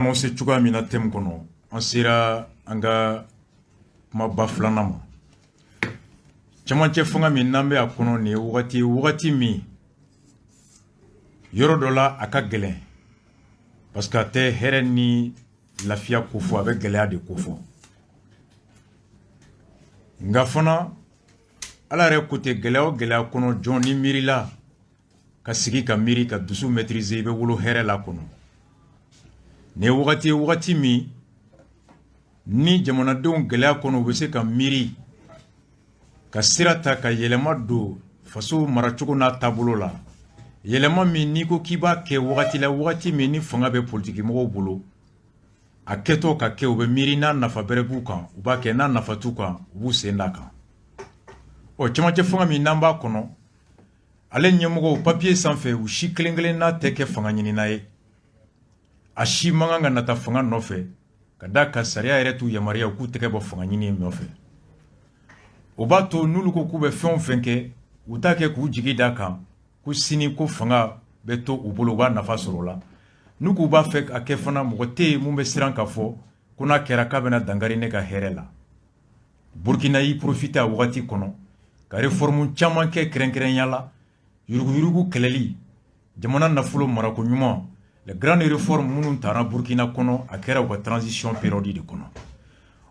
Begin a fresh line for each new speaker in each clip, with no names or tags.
Annoncé cogoya min na thème kɔnɔ, an sera an ka kumaba filanan ma. Camancɛ fanga min n'an bɛ a kɔnɔ, nin ye wagati, wagati min yɔrɔ dɔ la a ka gɛlɛn, parce que a tɛ hɛrɛ ni lafiya kofɔ, a bɛ gɛlɛya de kofɔ. Nka fana, Ala yɛrɛ ko tɛ, gɛlɛya o gɛlɛya kɔnɔ, jɔn ni miirila ka sigi ka miiri ka dusu maîtriser, i bɛ wolo hɛrɛ la kɔnɔ. Nin ye wagati ye, wagati min ni jamanadenw gɛlɛya kɔnɔ, u bɛ se ka miiri ka sira ta ka yɛlɛma don faso maracogo n'a taabolo la. Yɛlɛma min n'i ko k'i b'a kɛ wagati la, wagati min ni fanga bɛ politikimɔgɔw bolo, a kɛtɔ ka kɛ, u bɛ miiri n'a nafa bɛrɛ b'u kan, u b'a kɛ, n'a nafa t'u kan, u b'u sen d'a kan. Ɔ, camancɛ fanga min n'an b'a kɔnɔ, ale ɲɛmɔgɔw, papiye sanfɛ, u si kelen kelen n'a tɛ kɛ fanga ɲinina ye. A si man kan ka nata fanga nɔfɛ, ka da ka sariya yɛrɛ t'u yamaruya u k'u tɛgɛ bɔ fanga ɲini nɔfɛ. O b'a to n'olu ko k'u bɛ fɛn o fɛn kɛ, u t'a kɛ k'u jigi da kan ko sini ko fanga bɛ to u bolo, u b'a nafa sɔrɔ o la. N'u k'u b'a fɛ a kɛ fana, mɔgɔ tɛ yen mun bɛ siran k'a fɔ ko n'a kɛra k'a bɛna dankari ne ka hɛrɛ la. Burkina y'i profité a wagati kɔnɔ ka réforme caman kɛ, kɛrɛnkɛrɛnya la yuruguyurugu kɛlɛli, jamana nafolo marako ɲuman. Les grandes réformes minnu taara Burkina kɔnɔ, a kɛra u ka transition période de kɔnɔ.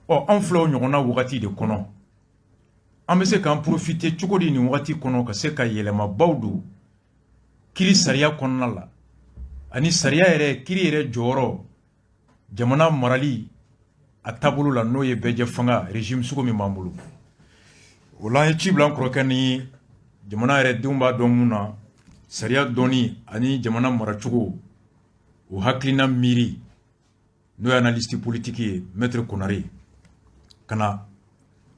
Ɔ, an filɛ o ɲɔgɔnna wagati de kɔnɔ. An bɛ se k'an profiter cogo di nin wagati kɔnɔ ka se ka yɛlɛmabaw don kiri sariya kɔnɔna la, ani sariya yɛrɛ, kiri yɛrɛ jɔyɔrɔ jamana marali a taabolo la, n'o ye bɛɛjɛ fanga régime sugu min b'an bolo? O la, an ye ci bila an kɔrɔkɛ ni jamana yɛrɛ denw b'a dɔn mun na, sariya dɔnni ani jamana maracogo, o hakilina miiri, n'o ye analyste politique ye, Maître Konare, ka na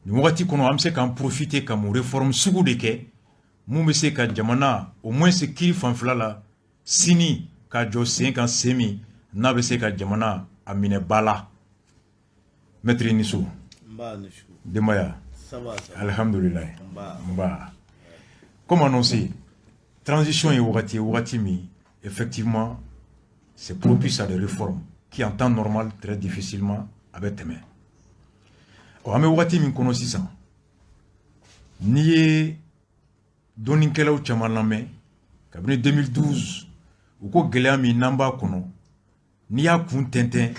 nin wagati kɔnɔ, an bɛ se k'an profiter ka mun réforme sugu de kɛ mun bɛ se ka jamana, au moins kiri fanfɛla la, sini ka jɔ sen kan, sen min n'a bɛ se ka jamana a minɛ ba la? Maître, i ni so. Denbaya? Alhamdulilayi. Nba. Comme annoncé, transition ye wagati ye, wagati min effectivement c'est propice à des réformes qui, en temps normal, très difficilement a bɛ tɛmɛ. Ɔ, an bɛ wagati min kɔnɔ sisan, n'i ye dɔnnikɛlaw caman lamɛn kabini 2012, u ko gɛlɛya min n'an b'a kɔnɔ, n'i y'a kun tɛntɛn,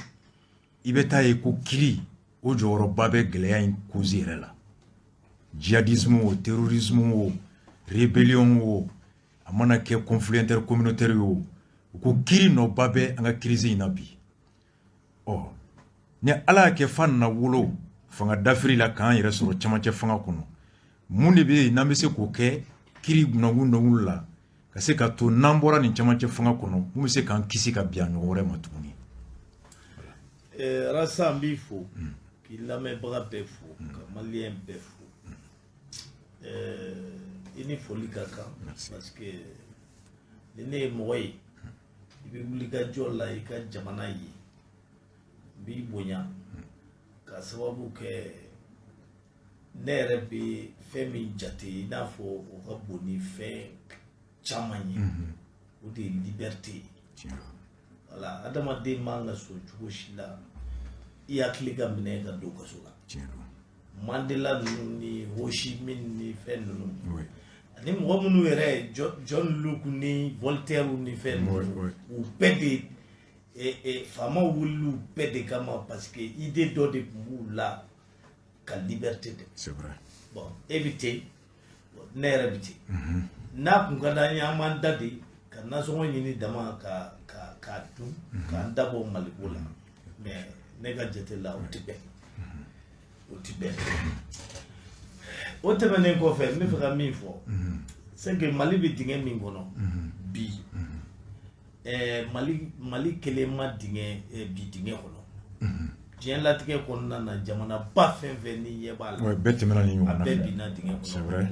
i bɛ taa ye ko kiri o jɔyɔrɔba bɛ gɛlɛya in cause yɛrɛ la. Djihadisme o, terrorisme o, rébellion o, a mana kɛ conflit intercommunautaire ye o, u ko kiri nɔba bɛ an ka crise in na bi. Ɔ, ni Ala y'a kɛ f'a nana wolo fanga dafiri la k'an yɛrɛ sɔrɔ camancɛ fanga kɔnɔ, mun de bɛ yen n'an bɛ se k'o kɛ kiri nɔnkun nɔnkun la, ka se ka to n'an bɔra nin camancɛ fanga kɔnɔ, mun bɛ se k'an kisi ka bin a ɲɔgɔn wɛrɛ ma tuguni?
Rasa, n b'i fo k'i lamɛnbaga bɛɛ fo, ka Malien bɛɛ fo. I ni foli ka kan, parce que ni ne ye mɔgɔ ye, i bɛ wuli ka jɔ la i ka jamana ye, n b'i bonya, ka sababu kɛ ne yɛrɛ bɛ fɛn min jate i n'a fɔ o ka bon ni fɛn caman ye, o de ye liberté ye. Wala adamaden man ka sɔn cogo si la i hakili ka minɛ ka don kaso la. Mandela ninnu ni Ho Chi Minh ni fɛn ninnu, ani mɔgɔ minnu yɛrɛ, John Locke ni Voltaire ni fɛn ninnu, u bɛɛ de, faamaw wulil'u bɛɛ de kama, parce que idée dɔ de tun b'u la ka liberté de.
C'est vrai.
Bon, e bɛ ten, ne yɛrɛ bɛ ten. N'a kun ka d'an ye, an b'an da de ka nasɔngɔ ɲini dama ka ka k'a dun k'an dabɔ Maliko la. Mais ne ka jate la, o tɛ bɛn, o tɛ bɛn. O tɛmɛnen kɔfɛ, n bɛ fɛ ka min fɔ, c'est que Mali bɛ dingɛ min kɔnɔ bi, Mali kelen ma dingɛ bi dingɛ kɔnɔ. Diɲɛ latigɛ kɔnɔna na, jamanaba fɛn fɛn ni ɲɛ b'a la,
bɛɛ tɛmɛna ni ɲɔgɔn.
A bɛɛ binna dingɛ kɔnɔ.
C'est vrai.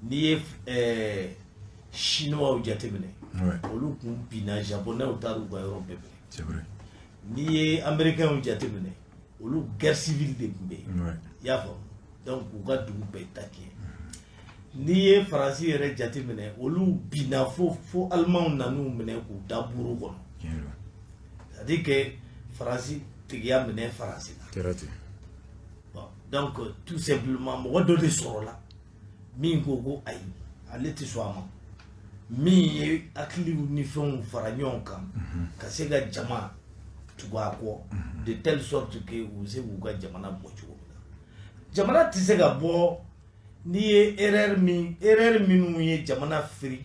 N'i ye Chinois jateminɛ, olu kun binna, Japonais taar'u ka yɔrɔ bɛɛ minɛ.
C'est vrai.
N'i ye Américains jateminɛ, olu guerre civile de tun bɛ yen, i y'a faamu? Donc u ka dugu bɛɛ ta tiɲɛ. N'i ye Faransi yɛrɛ jateminɛ, olu binna fo Alimanw nan'u minɛ k'u da buru kɔnɔ. C'est à dire que Faransi tigiya minɛ Faransi la.
Kɛra ten.
Bon, donc tout simplement mɔgɔ dɔ de sɔrɔla min ko ko ayi, ale tɛ sɔn a ma, min ye hakiliw ni fɛnw fara ɲɔgɔn kan ka se ka jama tugu a kɔ de telle sorte que u bɛ se k'u ka jamana bɔ cogo min na. Jamana tɛ se ka bɔ n'i ye erreur minnu ye jamana firi,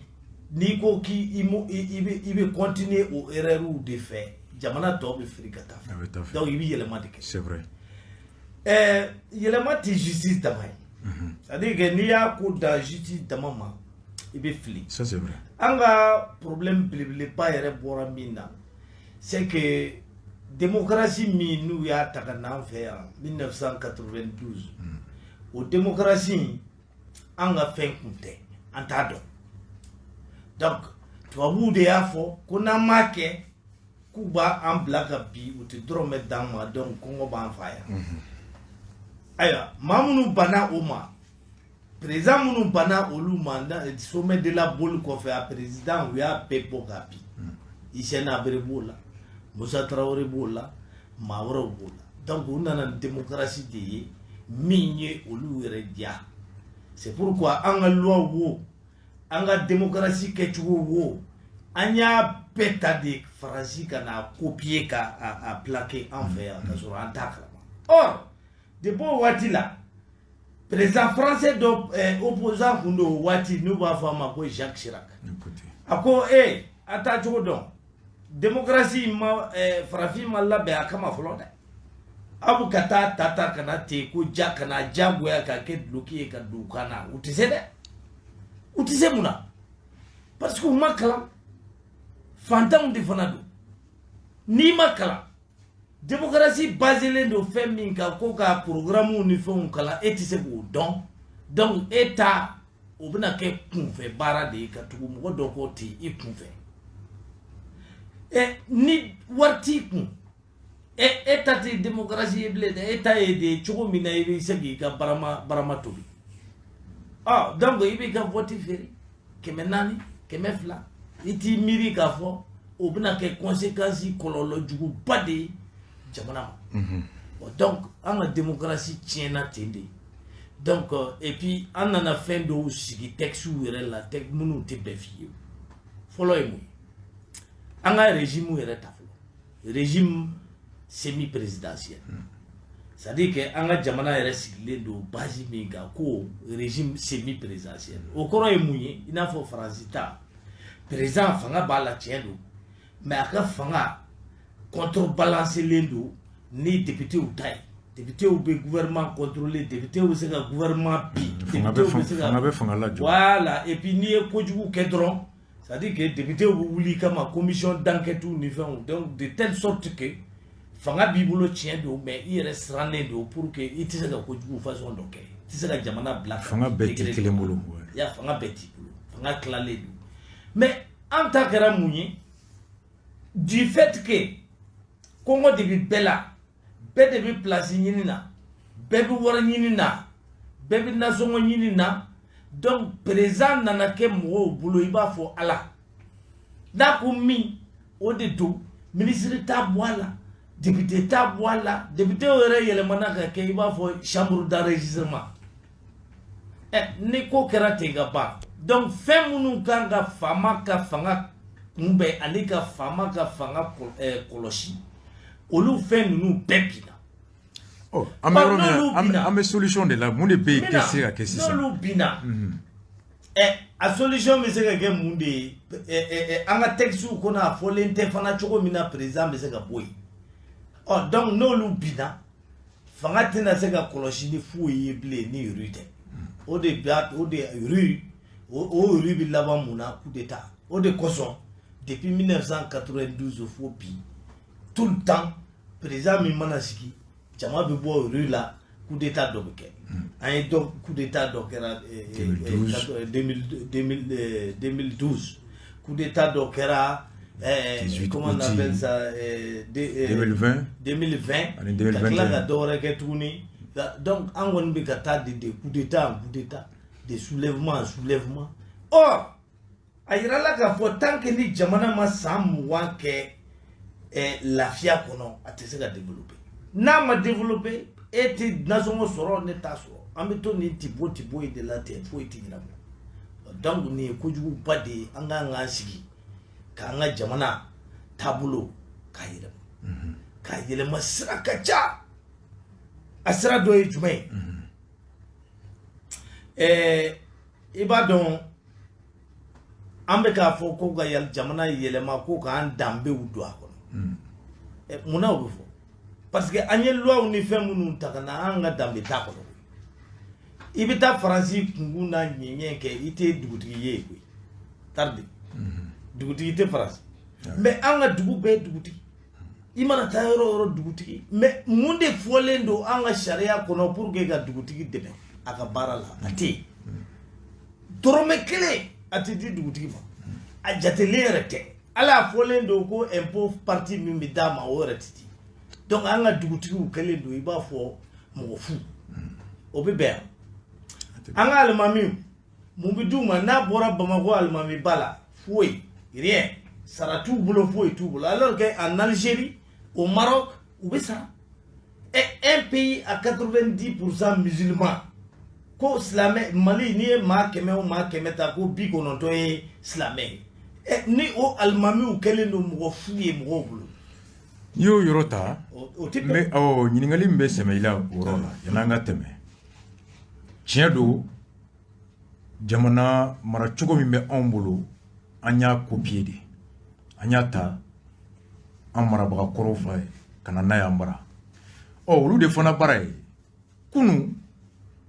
n'i ko k'i i bɛ continuer o erreur de fɛ, jamana tɔ bɛ firi ka taa
A bɛ taa
fɛ.
fɛ.
Donc i bɛ yɛlɛma de kɛ.
C'est vrai.
Yɛlɛma tɛ justice dama ye, c'est à dire que n'i y'a ko da justice dama ma, i bɛ fili.
Ça, c'est vrai.
An ka problème belebeleba yɛrɛ bɔra min na, c'est que démocratie min n'u y'a ta ka na an fɛ yan 1992, o démocratie in, an ka fɛn kun tɛ, an t'a dɔn. Donc tubabuw de y'a fɔ ko n'an m'a kɛ, k'u b'a an bila ka bi, u tɛ dɔrɔmɛ d'an ma, donc kɔngɔ b'an fa yan. Ayiwa, maa minnu banna o ma, président minnu banna olu ma, sommet de la Baule kɔfɛ, a président u y'a bɛɛ bɔ ka bin. Hissène Habré b'o la, Moussa Traoré b'o la, maa wɛrɛw b'o la. Donc u nana ni démocratie de ye min ye olu yɛrɛ diya. C'est pourquoi an ka loi wo, an ka démocratie kɛcogo wo, an y'a bɛɛ ta de Faransi ka n'a copier ka a plaquer an fɛ yan, ka sɔrɔ an t'a kalama. Or depuis o waati la, président français dɔ, opposant kun don o waati, n'u b'a fɔ a ma ko Jacques Chirac,
Écoutez.
a ko e a t'a cogo dɔn, démocratie ma farafin ma labɛn a kama fɔlɔ dɛ. Aw bɛ ka taa ta ta ka na ten ko ja ka na diyagoya ka kɛ duloki ye ka don u kan na, u tɛ se dɛ. U tɛ se mun na? Parce que u ma kalan, fantanw de fana don. N'i ma kalan, démocratie baselen don fɛn min kan, ko ka programme ni fɛnw kalan, e tɛ se k'o dɔn. Donc e ta o bɛna kɛ kunfɛ baara de ye, ka tugu mɔgɔ dɔ kɔ ten i kunfɛ. Ɛ, ni wari t'i kun, e ta tɛ démocratie ye bilen dɛ. E ta ye de cogo min na i bɛ se k'i ka barama barama tobi. Ɔ, donc i b'i ka vote feere 400, 200, i t'i miiri k'a fɔ o bɛna kɛ conséquence kɔlɔlɔ juguba de ye jamana ma. Bon, donc an ka démocratie tiɲɛna ten de. Donc et puis an nana fɛn dɔw sigi textes yɛrɛ la, texte minnu tɛ bɛn fiyewu. Fɔlɔ ye mun ye? An ka régime yɛrɛ ta fɔlɔ, régime semi présidentiel, c'est à dire que an ka jamana yɛrɛ sigilen don base min kan, ko régime semi présidentiel, o kɔrɔ ye mun ye? I n'a fɔ Faransi ta, président fanga b'a la, tiɲɛ don, mais a ka fanga contrebalancelen don ni députéw ta ye. Députéw bɛ gouvernement contrôler, députéw bɛ se ka gouvernement bin.
Fanga bɛ
Députéw bɛ se ka
fanga bɛ fanga lajɔ.
Voilà. Et puis n'i ye kojugu kɛ dɔrɔn, c'est à dire que députéw bɛ wuli i kama, commission d'enquête ni fɛnw. Donc de telle sorte que fanga b'i bolo, tiɲɛ don, mais i yɛrɛ sirannen don pour que i tɛ se ka kojugu façon dɔ kɛ, i tɛ se ka jamana bila ka
Fanga bɛɛ t'i
degré
kelen
dɔ la.
bolo, ouais.
Ya fanga bɛɛ t'i bolo, fanga tilalen don. Mais an ta kɛra mun ye? Du fait que kɔngɔ de bɛ bɛɛ la, bɛɛ de bɛ place ɲini na, bɛɛ bɛ wari ɲini na, bɛɛ bɛ nasɔngɔ ɲini na. Donc président nana kɛ mɔgɔw bolo i b'a fɔ Ala n'a ko min, o de don. Ministre t'a bɔ a la, député t'a bɔ a la. Député yɛrɛ yɛlɛmana ka kɛ i b'a fɔ chambre d'enregistrement. Ɛ, ni ko kɛra ten ka ban, donc fɛn minnu kan ka faama ka fanga kunbɛn ani ka faama ka fanga kɔlɔsi, olu fɛn ninnu bɛɛ binna.
Ɔ, an bɛ
Ɔ,
yɔrɔ min
n'olu
na,
binna.
an bɛ solution de la. Mun de bɛ yen
N bɛna,
kɛ se ka kɛ sisan?
N'olu binna, ɛ, a solution bɛ se ka kɛ mun de ye? Ɛ ɛ ɛ an ka texte kɔnɔ, a fɔlen tɛ fana cogo min na président bɛ se ka bɔ yen. Ɔ, donc n'olu binna, fanga tɛna se ka kɔlɔsi ni foyi ye bilen ni rue tɛ. O de b'a o de rue o rue bɛ laban mun na? Coup d'état. O de kosɔn depuis 1992 fo bi, tout le temps, président min mana sigi, jama bɛ bɔ rue la, coup d'état dɔ bɛ kɛ. An ye dɔ coup d'état dɔ kɛra
2012.
2012, coup d'état dɔ kɛra
18
comment on
août.
appelle ça,
2020.
2020.
Ani
ka tila
2021.
ka dɔ wɛrɛ kɛ tuguni. Donc an kɔni bɛ ka taa de coup d'état en coup d'état, de soulèvement en soulèvement. Or a yirala k'a fɔ tant que ni jamana ma san 20 kɛ Lafiya kɔnɔ, a tɛ se ka développer. N'a ma développer, e tɛ nasɔngɔ sɔrɔ, ne t'a sɔrɔ, an bɛ to nin tibo tibo in de la ten, foyi tɛ ɲɛnabɔ. Donc nin ye kojuguba de ye. An k'an k'an sigi k'an ka jamana taabolo k'a yɛlɛma, k'a yɛlɛma. Sira ka ca. A sira dɔ ye jumɛn ye? I b'a dɔn, an bɛ k'a fɔ ko ka jamana yɛlɛma, ko k'an danbew don a kɔnɔ. Munna o bɛ fɔ? Parce que an ye loi ni fɛn minnu ta ka na, an ka danbe t'a kɔnɔ. I bɛ taa Faransi kunkun n'a ɲɛɲɛ kɛ, i tɛ dugutigi ye koyi, tarde dugutigi tɛ Faransi. Mais an ka dugu bɛɛ ye dugutigi. I mana taa yɔrɔ o yɔrɔ, dugutigi. Mais mun de fɔlen don an ka sariya kɔnɔ pour que ka dugutigi dɛmɛ a ka baara la? A tɛ yen. Dɔrɔmɛ kelen a tɛ di dugutigi ma, a jatelen yɛrɛ tɛ. Ala a fɔlen don ko impôt partie min bɛ d'a ma, o yɛrɛ tɛ di. Donc an ka dugutigiw kɛlen don i b'a fɔ mɔgɔ fu. O bɛ bɛn yan. An ka alimamiw, mun bɛ d'u ma n'a bɔra Bamakɔ alimamiba la? Foyi, rien. Sara t'u bolo, foyi t'u bolo, alors que en Algérie, au Maroc, u bɛ sara. Et un pays à 90% musulmans, ko silamɛ, Mali, n'i ye maa 100 o maa 100 ta, ko 90 ye silamɛ ye. Ni o alimamiw kɛlen don mɔgɔ fu ye mɔgɔw bolo.
N'i y'o yɔrɔ ta,
o tɛ
n bɛ awɔ, ɲininkali min bɛ sɛmɛ i la o yɔrɔ la, yan'an ka tɛmɛ, tiɲɛ don, jamana maracogo min bɛ anw bolo, an y'a copier de, an y'a ta an marabaga kɔrɔw fɛ ka na n'a y'an bara. Ɔ, olu de fana bara ye. Kunun,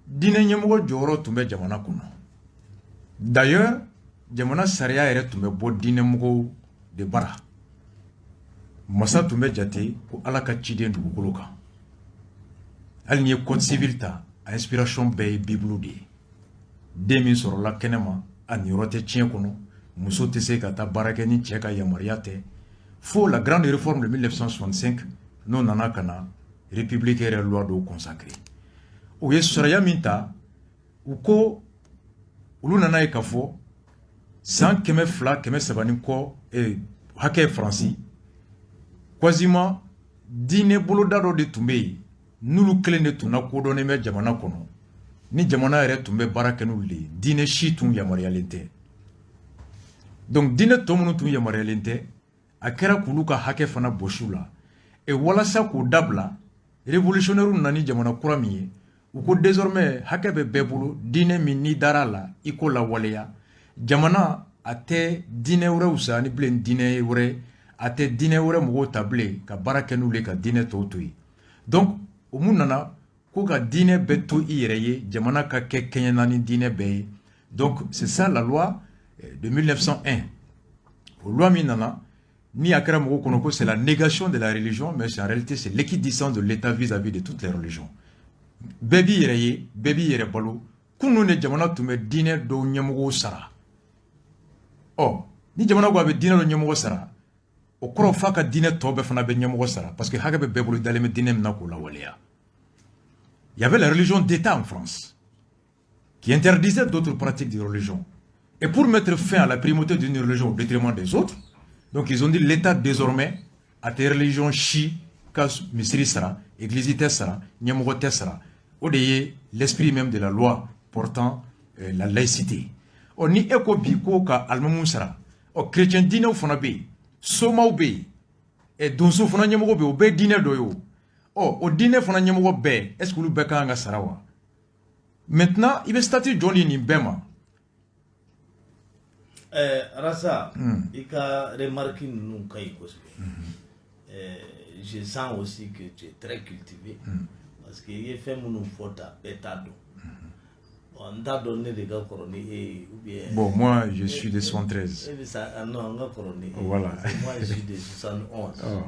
diinɛ ɲɛmɔgɔ jɔyɔrɔ tun bɛ jamana kɔnɔ. D'ailleurs, jamana sariya yɛrɛ tun bɛ bɔ diinɛmɔgɔw de bara. Masa tun bɛ jate ko Ala ka ciden dugukolo kan. Hali n'i ye code civil ta, a inspiration bɛɛ ye Bible de ye. Den min sɔrɔla kɛnɛma, a niyɔrɔ tɛ tiɲɛ kɔnɔ. Muso tɛ se ka taa baara kɛ ni cɛ ka yamaruya tɛ, fo la grande réforme de 1965, n'o nana ka na république yɛrɛ loi dɔw consacré. U ye sariya min ta, u ko olu nana ye k'a fɔ san 200, 300 ni kɔ hakɛ, Faransi quasiment diinɛ boloda dɔ de tun bɛ yen, n'olu kelen de tun lakodɔnnen bɛ jamana kɔnɔ, ni jamana yɛrɛ tun bɛ baara kɛ n'olu de ye. Diinɛ si tun yamaruyalen tɛ. Donc diinɛ tɔ minnu tun yamaruyalen tɛ, a kɛra k'olu ka hakɛ fana bɔsi u la. Et walasa k'o dabila, révolutionnaire nana ni jamana kura min ye, u ko désormais hakɛ bɛ bɛɛ bolo. Diinɛ min n'i dara a la, i k'o lawaleya. Jamana a tɛ diinɛ wɛrɛw sa ni bilen, diinɛ wɛrɛ a tɛ diinɛ wɛrɛ mɔgɔw ta bilen ka baara kɛ n'olu ye, ka diinɛ tɔw to yen. Donc o mun nana ko ka diinɛ bɛɛ to i yɛrɛ ye, jamana ka kɛ kɛɲɛna ni diinɛ bɛɛ ye. Donc c'est ça la loi de 1901. O loi min nana, ni a kɛra mɔgɔw kɔnɔ ko c'est la négation de la religion, mais en réalité c'est l'équidistance de l'État vis-à-vis de toutes les religions. Bɛɛ b'i yɛrɛ ye, bɛɛ b'i yɛrɛ balo. Kunun de, jamana tun bɛ diinɛ dɔw ɲɛmɔgɔw sara. Ɔ, ni jamana ko a bɛ diinɛ dɔ ɲɛmɔgɔ sara, o kɔrɔ f'a ka diinɛ tɔ bɛɛ fana bɛ ɲɛmɔgɔ sara, parce que hakɛ bɛ bɛɛ bolo, dalen bɛ diinɛ min na k'o lawaleya. Il y avait la religion d'État en France qui interdisait d'autres pratiques de religion. Et pour mettre fin à la primauté d'une religion au détriment des autres, donc ils ont dit: l'État désormais a tɛ religion si ka misiri sara, église tɛ sara, ɲɛmɔgɔ tɛ sara. O de ye l'esprit même de la loi portant la laïcité. Ɔ, ni e ko bi ko ka alimamu sara, ɔ, chrétien diinɛw fana bɛ yen, somaw bɛ yen, donso fana ɲɛmɔgɔ bɛ yen, o bɛɛ ye diinɛ dɔ ye. O ɔ, o diinɛ fana ɲɛmɔgɔ bɛɛ, est ce que olu bɛɛ ka kan ka sara wa? Maintenant, i bɛ statut jɔn di nin bɛɛ ma?
Rasa, i ka remarque ninnu ka ɲi kosɛbɛ. Je sens aussi que tu es très cultivé, parce que i ye fɛn minnu fɔ ta, bɛɛ t'a dɔn. Bon, n t'a dɔn ne de ka kɔrɔ ni e ye ou bien.
Bon, moi je suis de 73.
E bɛ sa, ah non, n ka kɔrɔ ni e ye.
Voilà.
Parce que moi je suis de 71.
Oh.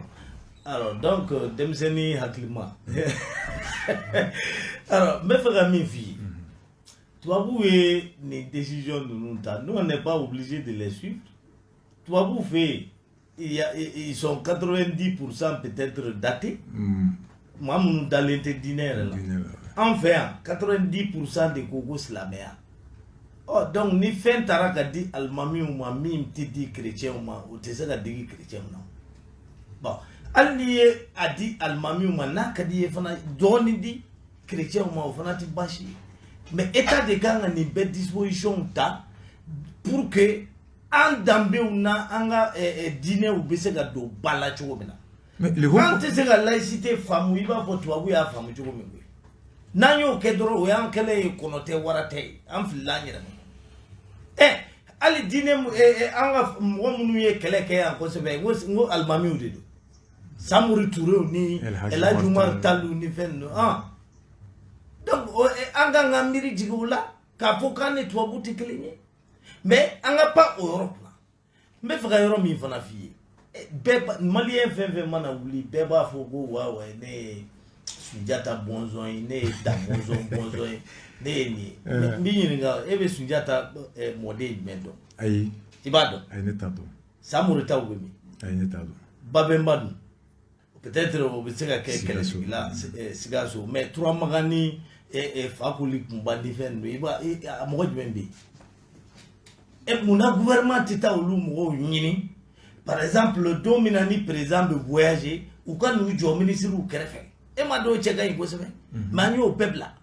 Alors donc denmisɛnnin hakilima. Alors n bɛ fɛ ka min f'i ye, tubabuw ye nin décision ninnu ta, nous on n'est pas obligé de les suivre. Tubabuw fɛ yen, ils sont 90% peut-être d'athées, maa minnu dalen tɛ diinɛ yɛrɛ la.
Diinɛ la.
An fɛ yan, 90% de ko ko silamɛya. Ɔ, donc ni fɛn taara ka di alimamiw ma min tɛ di chrétiens ma, o tɛ se ka digi chrétiens na. Bon, hali n'i ye a di alimamiw ma, n'a ka di i ye fana, dɔɔnin di chrétiens ma, o fana tɛ baasi ye. Mais état de kan ka nin bɛɛ disposition ta pour que an danbew na, an ka diinɛw bɛ se ka don ba la cogo min na. An tɛ se ka laïcité faamu i b'a fɔ tubabu y'a faamu cogo min koyi. N'an y'o kɛ dɔrɔn, o y'an kɛlen ye kɔnɔ tɛ wara tɛ ye, an filila an yɛrɛ ma. Hali diinɛ, an ka mɔgɔ minnu ye kɛlɛ kɛ yan kosɛbɛ, n ko alimamiw de don, Samori Turew ni El Hadji Umar Tall ni fɛn ninnu. Donc an kan ka miiri jigin o la k'a fɔ k'an ni tubabu tɛ kelen ye. Mais an ka pan o yɔrɔ kunna, n bɛ fɛ ka yɔrɔ min fana f'i ye, bɛɛ, malien fɛn fɛn mana wuli, bɛɛ b'a fɔ ko wa wa, ne ye Sunjata bɔnsɔn ye, ne ye Da bɔnsɔn bɔnsɔn ye, ne ye nin ye. N b'i ɲininka, e bɛ Sunjata mɔden jumɛn dɔn?
Ayi.
I b'a dɔn?
Ayi, ne t'a dɔn.
Samori taw bɛ min?
Ayi, ne t'a dɔn.
Babɛnba dun? Peut-être o bɛ se ka kɛ kɛlɛtigila Sikaso, mais Turamagan ni Fakoli kunba ni fɛn ninnu, i b'a a mɔgɔ jumɛn bɛ yen? Munna gouvernement tɛ taa olu mɔgɔw ɲini? Par exemple, don min na ni président bɛ voyager, u ka n'u jɔ ministres kɛrɛfɛ. E ma dɔw cɛ ka ɲi kosɛbɛ, mais an y'o bɛɛ bila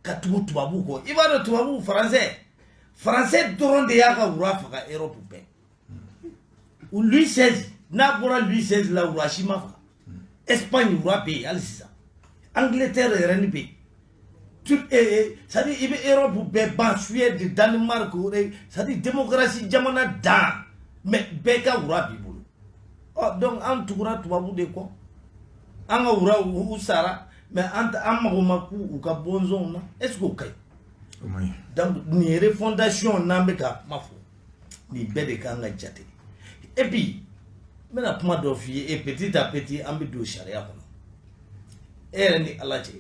ka tugu tubabuw kɔ. I b'a dɔn, tubabuw, français dɔrɔn de y'a ka roi faga Europe bɛɛ. Louis XVI, n'a bɔra Louis XVI la, roi si ma faga. Espagne roi bɛ yen hali sisan, Angleterre yɛrɛ ni bɛ yen, c'est à dire i bɛ Europe bɛɛ ban, Suède, Danemark, c'est à dire démocratie jamana dan, mais bɛɛ ka roi b'i bolo. Ɔ donc an tugura tubabu de kɔ, an ka roi u sara, mais an mago ma k'u u ka bɔnsɔnw na. Est ce que o ka ɲi?
O ma ɲi.
Donc nin refondation n'an bɛ ka kuma fɔ, nin bɛɛ de kan ka jate. Et puis n bɛna kuma dɔ f'i ye, et petit à petit an bɛ don sariya kɔnɔ. E yɛrɛ ni Ala cɛ,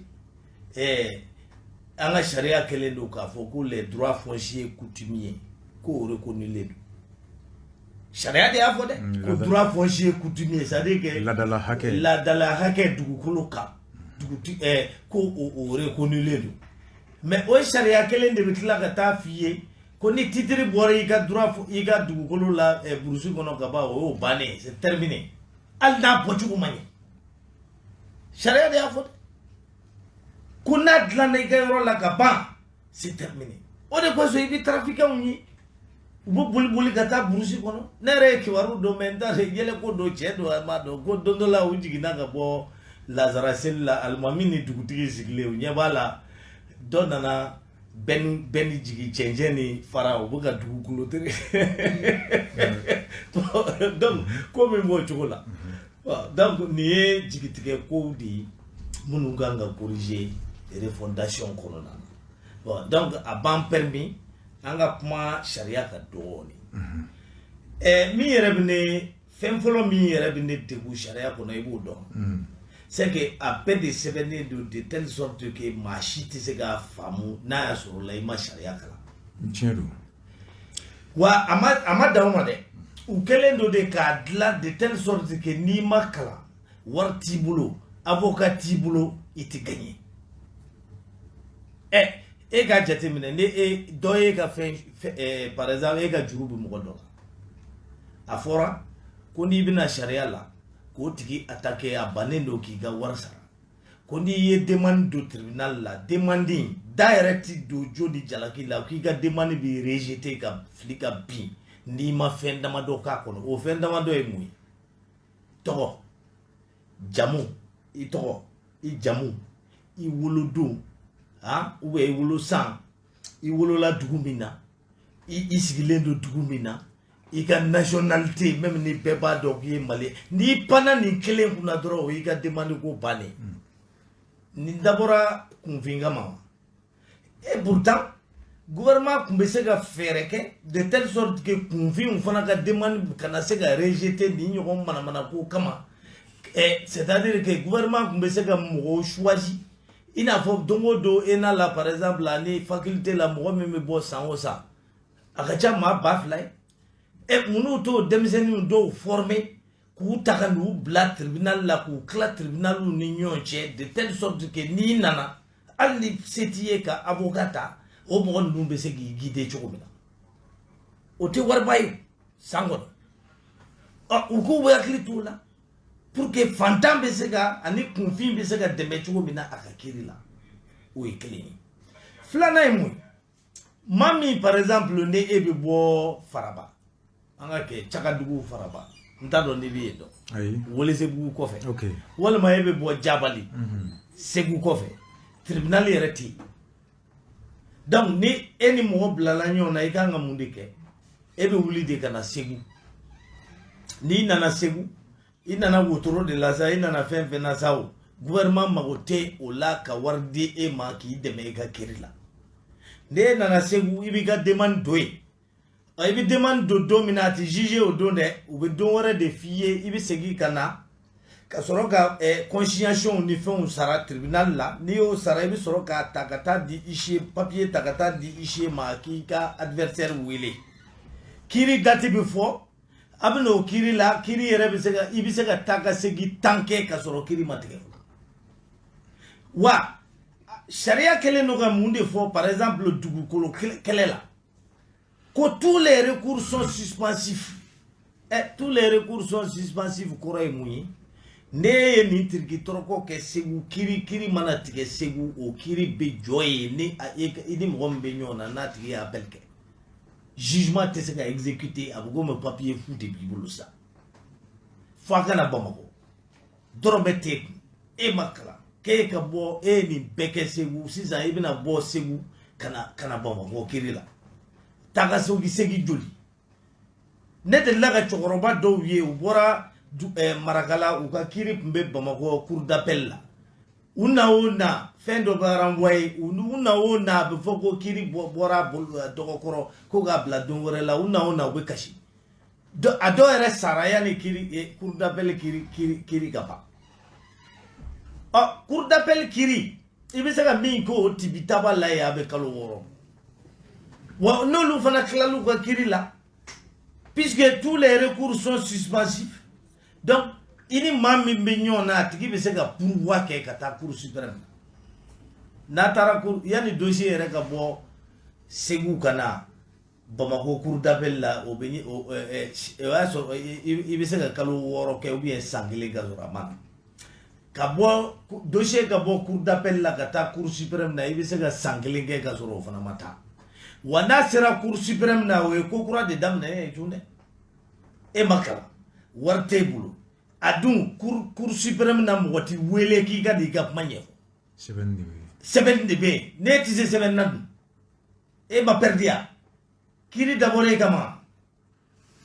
an ka sariya kɛlen don k'a fɔ ko les droits fonciers coutumiers, k'o reconnu don. Sariya de y'a fɔ dɛ, ko droit foncier coutumier, c'est à dire que
ladala hakɛ.
Ladala hakɛ dugukolo kan, dugutigi ko o reconnu don. Mais o sariya kelen de bɛ tila ka taa f'i ye ko ni titre bɔra i ka droit, i ka dugukolo la brousse kɔnɔ ka ban, o y'o bannen, c'est terminé, hali n'a bɔcogo ma ɲɛ. Sariya de y'a fɔ dɛ, ko n'a dilanna i ka yɔrɔ la ka ban, c'est terminé. O de kosɔn i bɛ trafiquants ye, u bɛ boli boli ka taa brousse kɔnɔ. Ne yɛrɛ ye kibaru dɔ mɛn, n t'a dɔn yɛlɛ ko don, cɛ don, a m'a dɔn, ko don dɔ la u jiginna ka bɔ lazara seli la, alimami ni dugutigi sigilen, u ɲɛ b'a la, dɔ nana bɛɛ ni jigin cɛncɛn ni fara, u bɛ ka dugukolo tere. Donc ko min b'o cogo la. Donc nin ye jigitigɛ kow de ye minnu kan ka corriger refondation kɔnɔna na. Bon, donc a b'an permis an ka kuma sariya kan dɔɔnin. Min yɛrɛ bɛ ne, fɛn fɔlɔ min yɛrɛ bɛ ne degun sariya kɔnɔ, i b'o dɔn, c'est que a bɛɛ de sɛbɛnnen don de telle sorte que maa si tɛ se k'a faamu n'a y'a sɔrɔ la i ma sariya kalan.
Tiɲɛ don.
Wa a ma dan o ma dɛ, u kɛlen don de k'a dilan de telle sorte que n'i ma kalan, wari t'i bolo, avocat t'i bolo, i tɛ gagner. E k'a jateminɛ, ni e dɔ ye ka fɛn, par exemple e ka juru bɛ mɔgɔ dɔ la, a fɔra ko n'i bɛna sariya la k'o tigi attaquer, a bannen don k'i ka wari sara, ko n'i ye demande don tribunal la, demande in da yɛrɛ ti don jo ni jalaki la, k'i ka demande bɛ rejeter ka fili ka bin n'i ma fɛn damadɔ k'a kɔnɔ. O fɛn damadɔ ye mun ye? Tɔgɔ, jamu, i tɔgɔ, i jamu, i wolodon, han, ou bien i wolo san, i wolola dugu min na, i sigilen don dugu min na, i ka nationalité, même ni bɛɛ b'a dɔn k'i ye malien. N'i panna nin kelen kunna dɔrɔn, o y'i ka demande ko bannen. Nin dabɔra kunfin kama. Et pourtant gouvernement tun bɛ se ka fɛɛrɛ kɛ de telle sorte que kunfinw fana ka demande kana se ka rejeter nin ɲɔgɔn manamana ko kama. C'est à dire que gouvernement tun bɛ se ka mɔgɔw choisi, i n'a fɔ don o don ENA la par exemple, ani faculté la, mɔgɔ min bɛ bɔ san o san, a ka ca maa 2000 ye. Munnu t'o denmisɛnninw dɔw former k'u ta ka n'u bila tribunal la, k'u tila tribunal ni ɲɔgɔn cɛ de telle sorte que n'i nana, hali ni se t'i ye ka avocat ta, o mɔgɔ ninnu bɛ se k'i guider cogo min na? O tɛ wariba ye san kɔnɔ. Ɔ, u k'u bɛ hakili t'o la. Pour que fantan bɛ se ka ani kunfin bɛ se ka dɛmɛ cogo min na a ka kiiri la, o ye kelen ye. Filanan ye mun ye? Maa min, par exemple, ni e bɛ bɔ Faraba, an ka kɛ Cakadugu Faraba, n t'a dɔn n'i bɛ yen dɔn.
Ayi.
Welesebugu kɔfɛ. Walima e bɛ bɔ Jabali, Segu kɔfɛ, tribunal yɛrɛ tɛ yen. Donc ni e ni mɔgɔ bilala ɲɔgɔn na, i kan ka mun de kɛ? E bɛ wuli de ka na Segu. N'i nana Segu, i nana wotoro de la sa, i nana fɛn fɛn na sa, o gouvernement mago tɛ o la ka wari di e ma k'i dɛmɛ i ka kiiri la. N'e nana Segu, i b'i ka demande don yen. I bɛ demande don don min na, a tɛ juger o don dɛ, u bɛ don wɛrɛ de f'i ye. I bɛ segin ka na ka sɔrɔ ka consignation ni fɛnw sara tribunal la. N'i y'o sara, i bɛ sɔrɔ k'a ta ka taa di huissier, papier ta ka taa di huissier ma k'i ka adversaire wele. Kiiri date bɛ fɔ, a bɛ n'o kiiri la. Kiiri yɛrɛ bɛ se ka, i bɛ se ka taa ka segin 10 kɛ ka sɔrɔ kiiri ma tigɛ. Wa sariya kɛlen don ka mun de fɔ? Par exemple, dugukolo kɛlɛ la, ko tous les recours sont suspensifs. Tous les recours sont suspensifs kɔrɔ ye mun ye? Ne ye nin tiriki tɔrɔkɔ kɛ Segu, kiiri mana tigɛ Segu, o kiiri bɛ jɔ yen. Ni i ni mɔgɔ min bɛ ɲɔgɔn na, n'a tigi ye appel kɛ, jugement tɛ se ka exécuter. A bɛ komi papier fu de b'i bolo sa, fo a ka na Bamakɔ. Dɔrɔmɛ t'e kun, e ma kalan, k'e ka bɔ, e ye nin bɛɛ kɛ Segu, sisan i bɛna bɔ Segu ka na Bamakɔ kiiri la, taa ka segin joli? Ne delila ka cɛkɔrɔba dɔw ye, u bɔra Marakala, u ka kiiri tun bɛ Bamakɔ cour d'appel la. U na o na, fɛn dɔ bɛ renvoyer u na o na, a bɛ fɔ ko kiiri bɔra dɔgɔkɔrɔ, ko k'a bila don wɛrɛ la. U na o na, u bɛ kasi. A dɔw yɛrɛ sara yanni kiiri, cour d'appel kiiri ka ban. Ɔ, cour d'appel kiiri, i bɛ se ka min k'o tibitaba la yen, a bɛ kalo 6. Wa n'olu fana tilal'u ka kiiri la, puisque tous les recours sont suspensifs, donc i ni maa min bɛ ɲɔgɔn na, a tigi bɛ se ka pourvoi kɛ ka taa cour suprême. N'a taara cour, yanni dossier yɛrɛ ka bɔ Segu ka na Bamakɔ cour d'appel la, o bɛ o y'a sɔrɔ i bɛ se ka kalo 6 kɛ ou bien san kelen ka sɔrɔ a ma na. Ka bɔ dossier ka bɔ cour d'appel la ka taa cour suprême na, i bɛ se ka san kelen kɛ ka sɔrɔ o fana ma taa. Wa n'a sera cour suprême na, o ye ko kura de daminɛ ye tun dɛ. E ma kalan, wari t'e bolo, a dun cour suprême na, mɔgɔ t'i wele k'i ka n'i ka kuma ɲɛfɔ.
Sɛbɛnni de bɛ yen.
Sɛbɛnni de bɛ yen. N'e tɛ se sɛbɛnni na dun, e ma perdu ya, kiiri dabɔra e kama.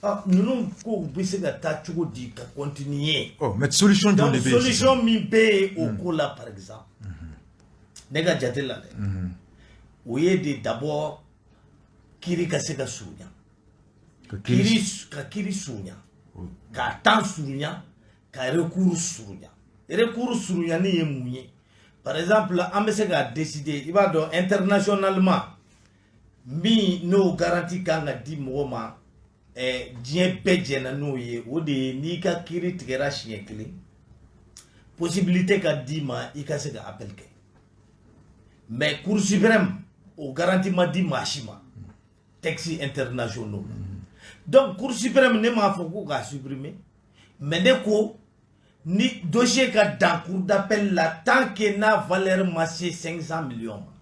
Ɔ, ninnu kow bɛ se ka taa cogo di ka continuer?
Ɔ, mais solution jumɛn de bɛ yen?
Solution min bɛ yen o ko la, par exemple, ne ka jate la dɛ, o ye de d'abord kiiri ka se ka surunya, kiiri ka kiiri surunya, k'a temps surunya, ka recours surunya. Recours surunyani ye mun ye? Par exemple, an bɛ se ka décider, i b'a dɔn, internationalement, min n'o garantie kan ka di mɔgɔ ma, diɲɛ bɛɛ jɛnna n'o ye, o de ye n'i ka kiiri tigɛra siɲɛ kelen, possibilité ka d'i ma i ka se ka appel kɛ. Mais cour suprême, o garantie ma di maa si ma, texte internationaux. Donc cour suprême, ne m'a fɔ ko k'a supprimer, mais ne ko ni dossier ka dan cour d'appel la tant que n'a valeur ma se 500 millions ma.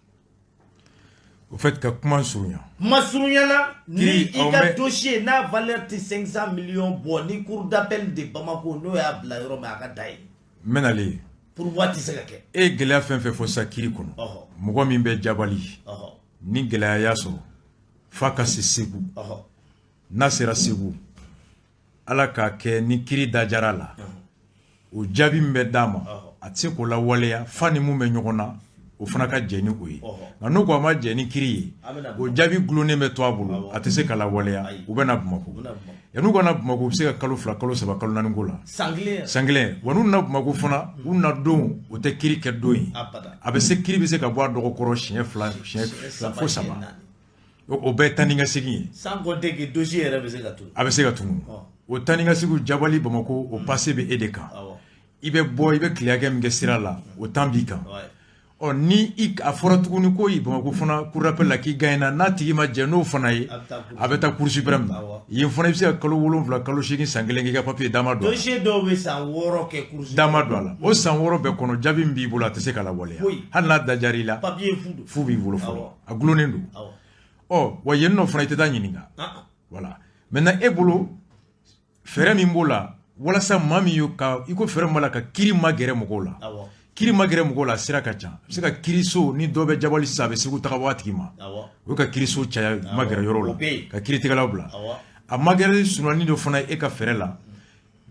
Au fait, ka kuma surunya.
Kuma surunyana, ni i ka dossier n'a valeur tɛ 500 millions bɔ, ni cour d'appel de Bamako n'o y'a bila yɔrɔ min, a ka da yen.
N bɛ nalen.
Pourvoi tɛ se ka kɛ.
E ye gɛlɛya fɛn fɛn fɔ sisan kiiri kɔnɔ, mɔgɔ min bɛ Jabali, ni gɛlɛya y'a sɔrɔ f'a ka se Segu, n'a sera Segu, Ala k'a kɛ ni kiiri dajara la, o jaabi min bɛ d'a ma, a tɛ se k'o lawaleya fa ni mun bɛ ɲɔgɔn na, o fana ka jɛ ni o ye. Nka n'o ko a ma jɛ ni kiiri ye, o jaabi gulonnen bɛ to a bolo, a tɛ se ka lawaleya. U bɛ na Bamakɔ. Yan'u ka na Bamakɔ, u bɛ se ka kalo 2, kalo 3, kalo 4 ko la.
San kelen.
San kelen. Wa n'u nana Bamakɔ fana, u na don, o tɛ kiiri kɛ don ye. A bɛ se, kiiri bɛ se ka bɔ a dɔgɔkɔrɔ siɲɛ 2, siɲɛ 2 fo 3. O bɛɛ ye taa ni ka segin ye.
Sans compter que dossier yɛrɛ bɛ se ka tunun.
A bɛ se ka tunun. O taa ni ka segin Jabali Bamakɔ, o passé bɛ e de kan. I bɛ bɔ, i bɛ tile hakɛ min kɛ sira la, o temps b'i kan. Ɔ, ni a fɔra tuguni ko i Bamakɔ fana cour d'appel la k'i gagné, n'a tigi ma jɛn n'o fana ye, a bɛ taa cour suprême na. Yen fana i bɛ se ka kalo 7, kalo 8, san 1 k'i ka papier dama don a la.
Dossier dɔw bɛ san 6 kɛ cour suprême.
Dama don a la. O san 6 bɛɛ kɔnɔ, jaabi min b'i bolo, a tɛ se ka lawaleya. Hali n'a dajara i la.
Papier fu don.
Fu b'i bolo fɔlɔ. A gulonnen don. Ɔ, wa yen nɔ fana i tɛ taa ɲininka. Voilà. Maintenant e bolo fɛɛrɛ min b'o la walasa maa min y'o ka i ko fɛɛrɛ min b'a la ka kiiri magɛrɛ mɔgɔw la. Kiiri magɛrɛ mɔgɔw la, sira ka ca. A bɛ se ka kiiriso ni dɔ bɛ Jabali sisan, a bɛ Segu taga bɔ a tigi ma. O ye ka kiiriso caya magɛrɛ yɔrɔ la, ka kiiritigɛlaw bila. A magɛrɛ surunani dɔ fana e ka fɛɛrɛ la.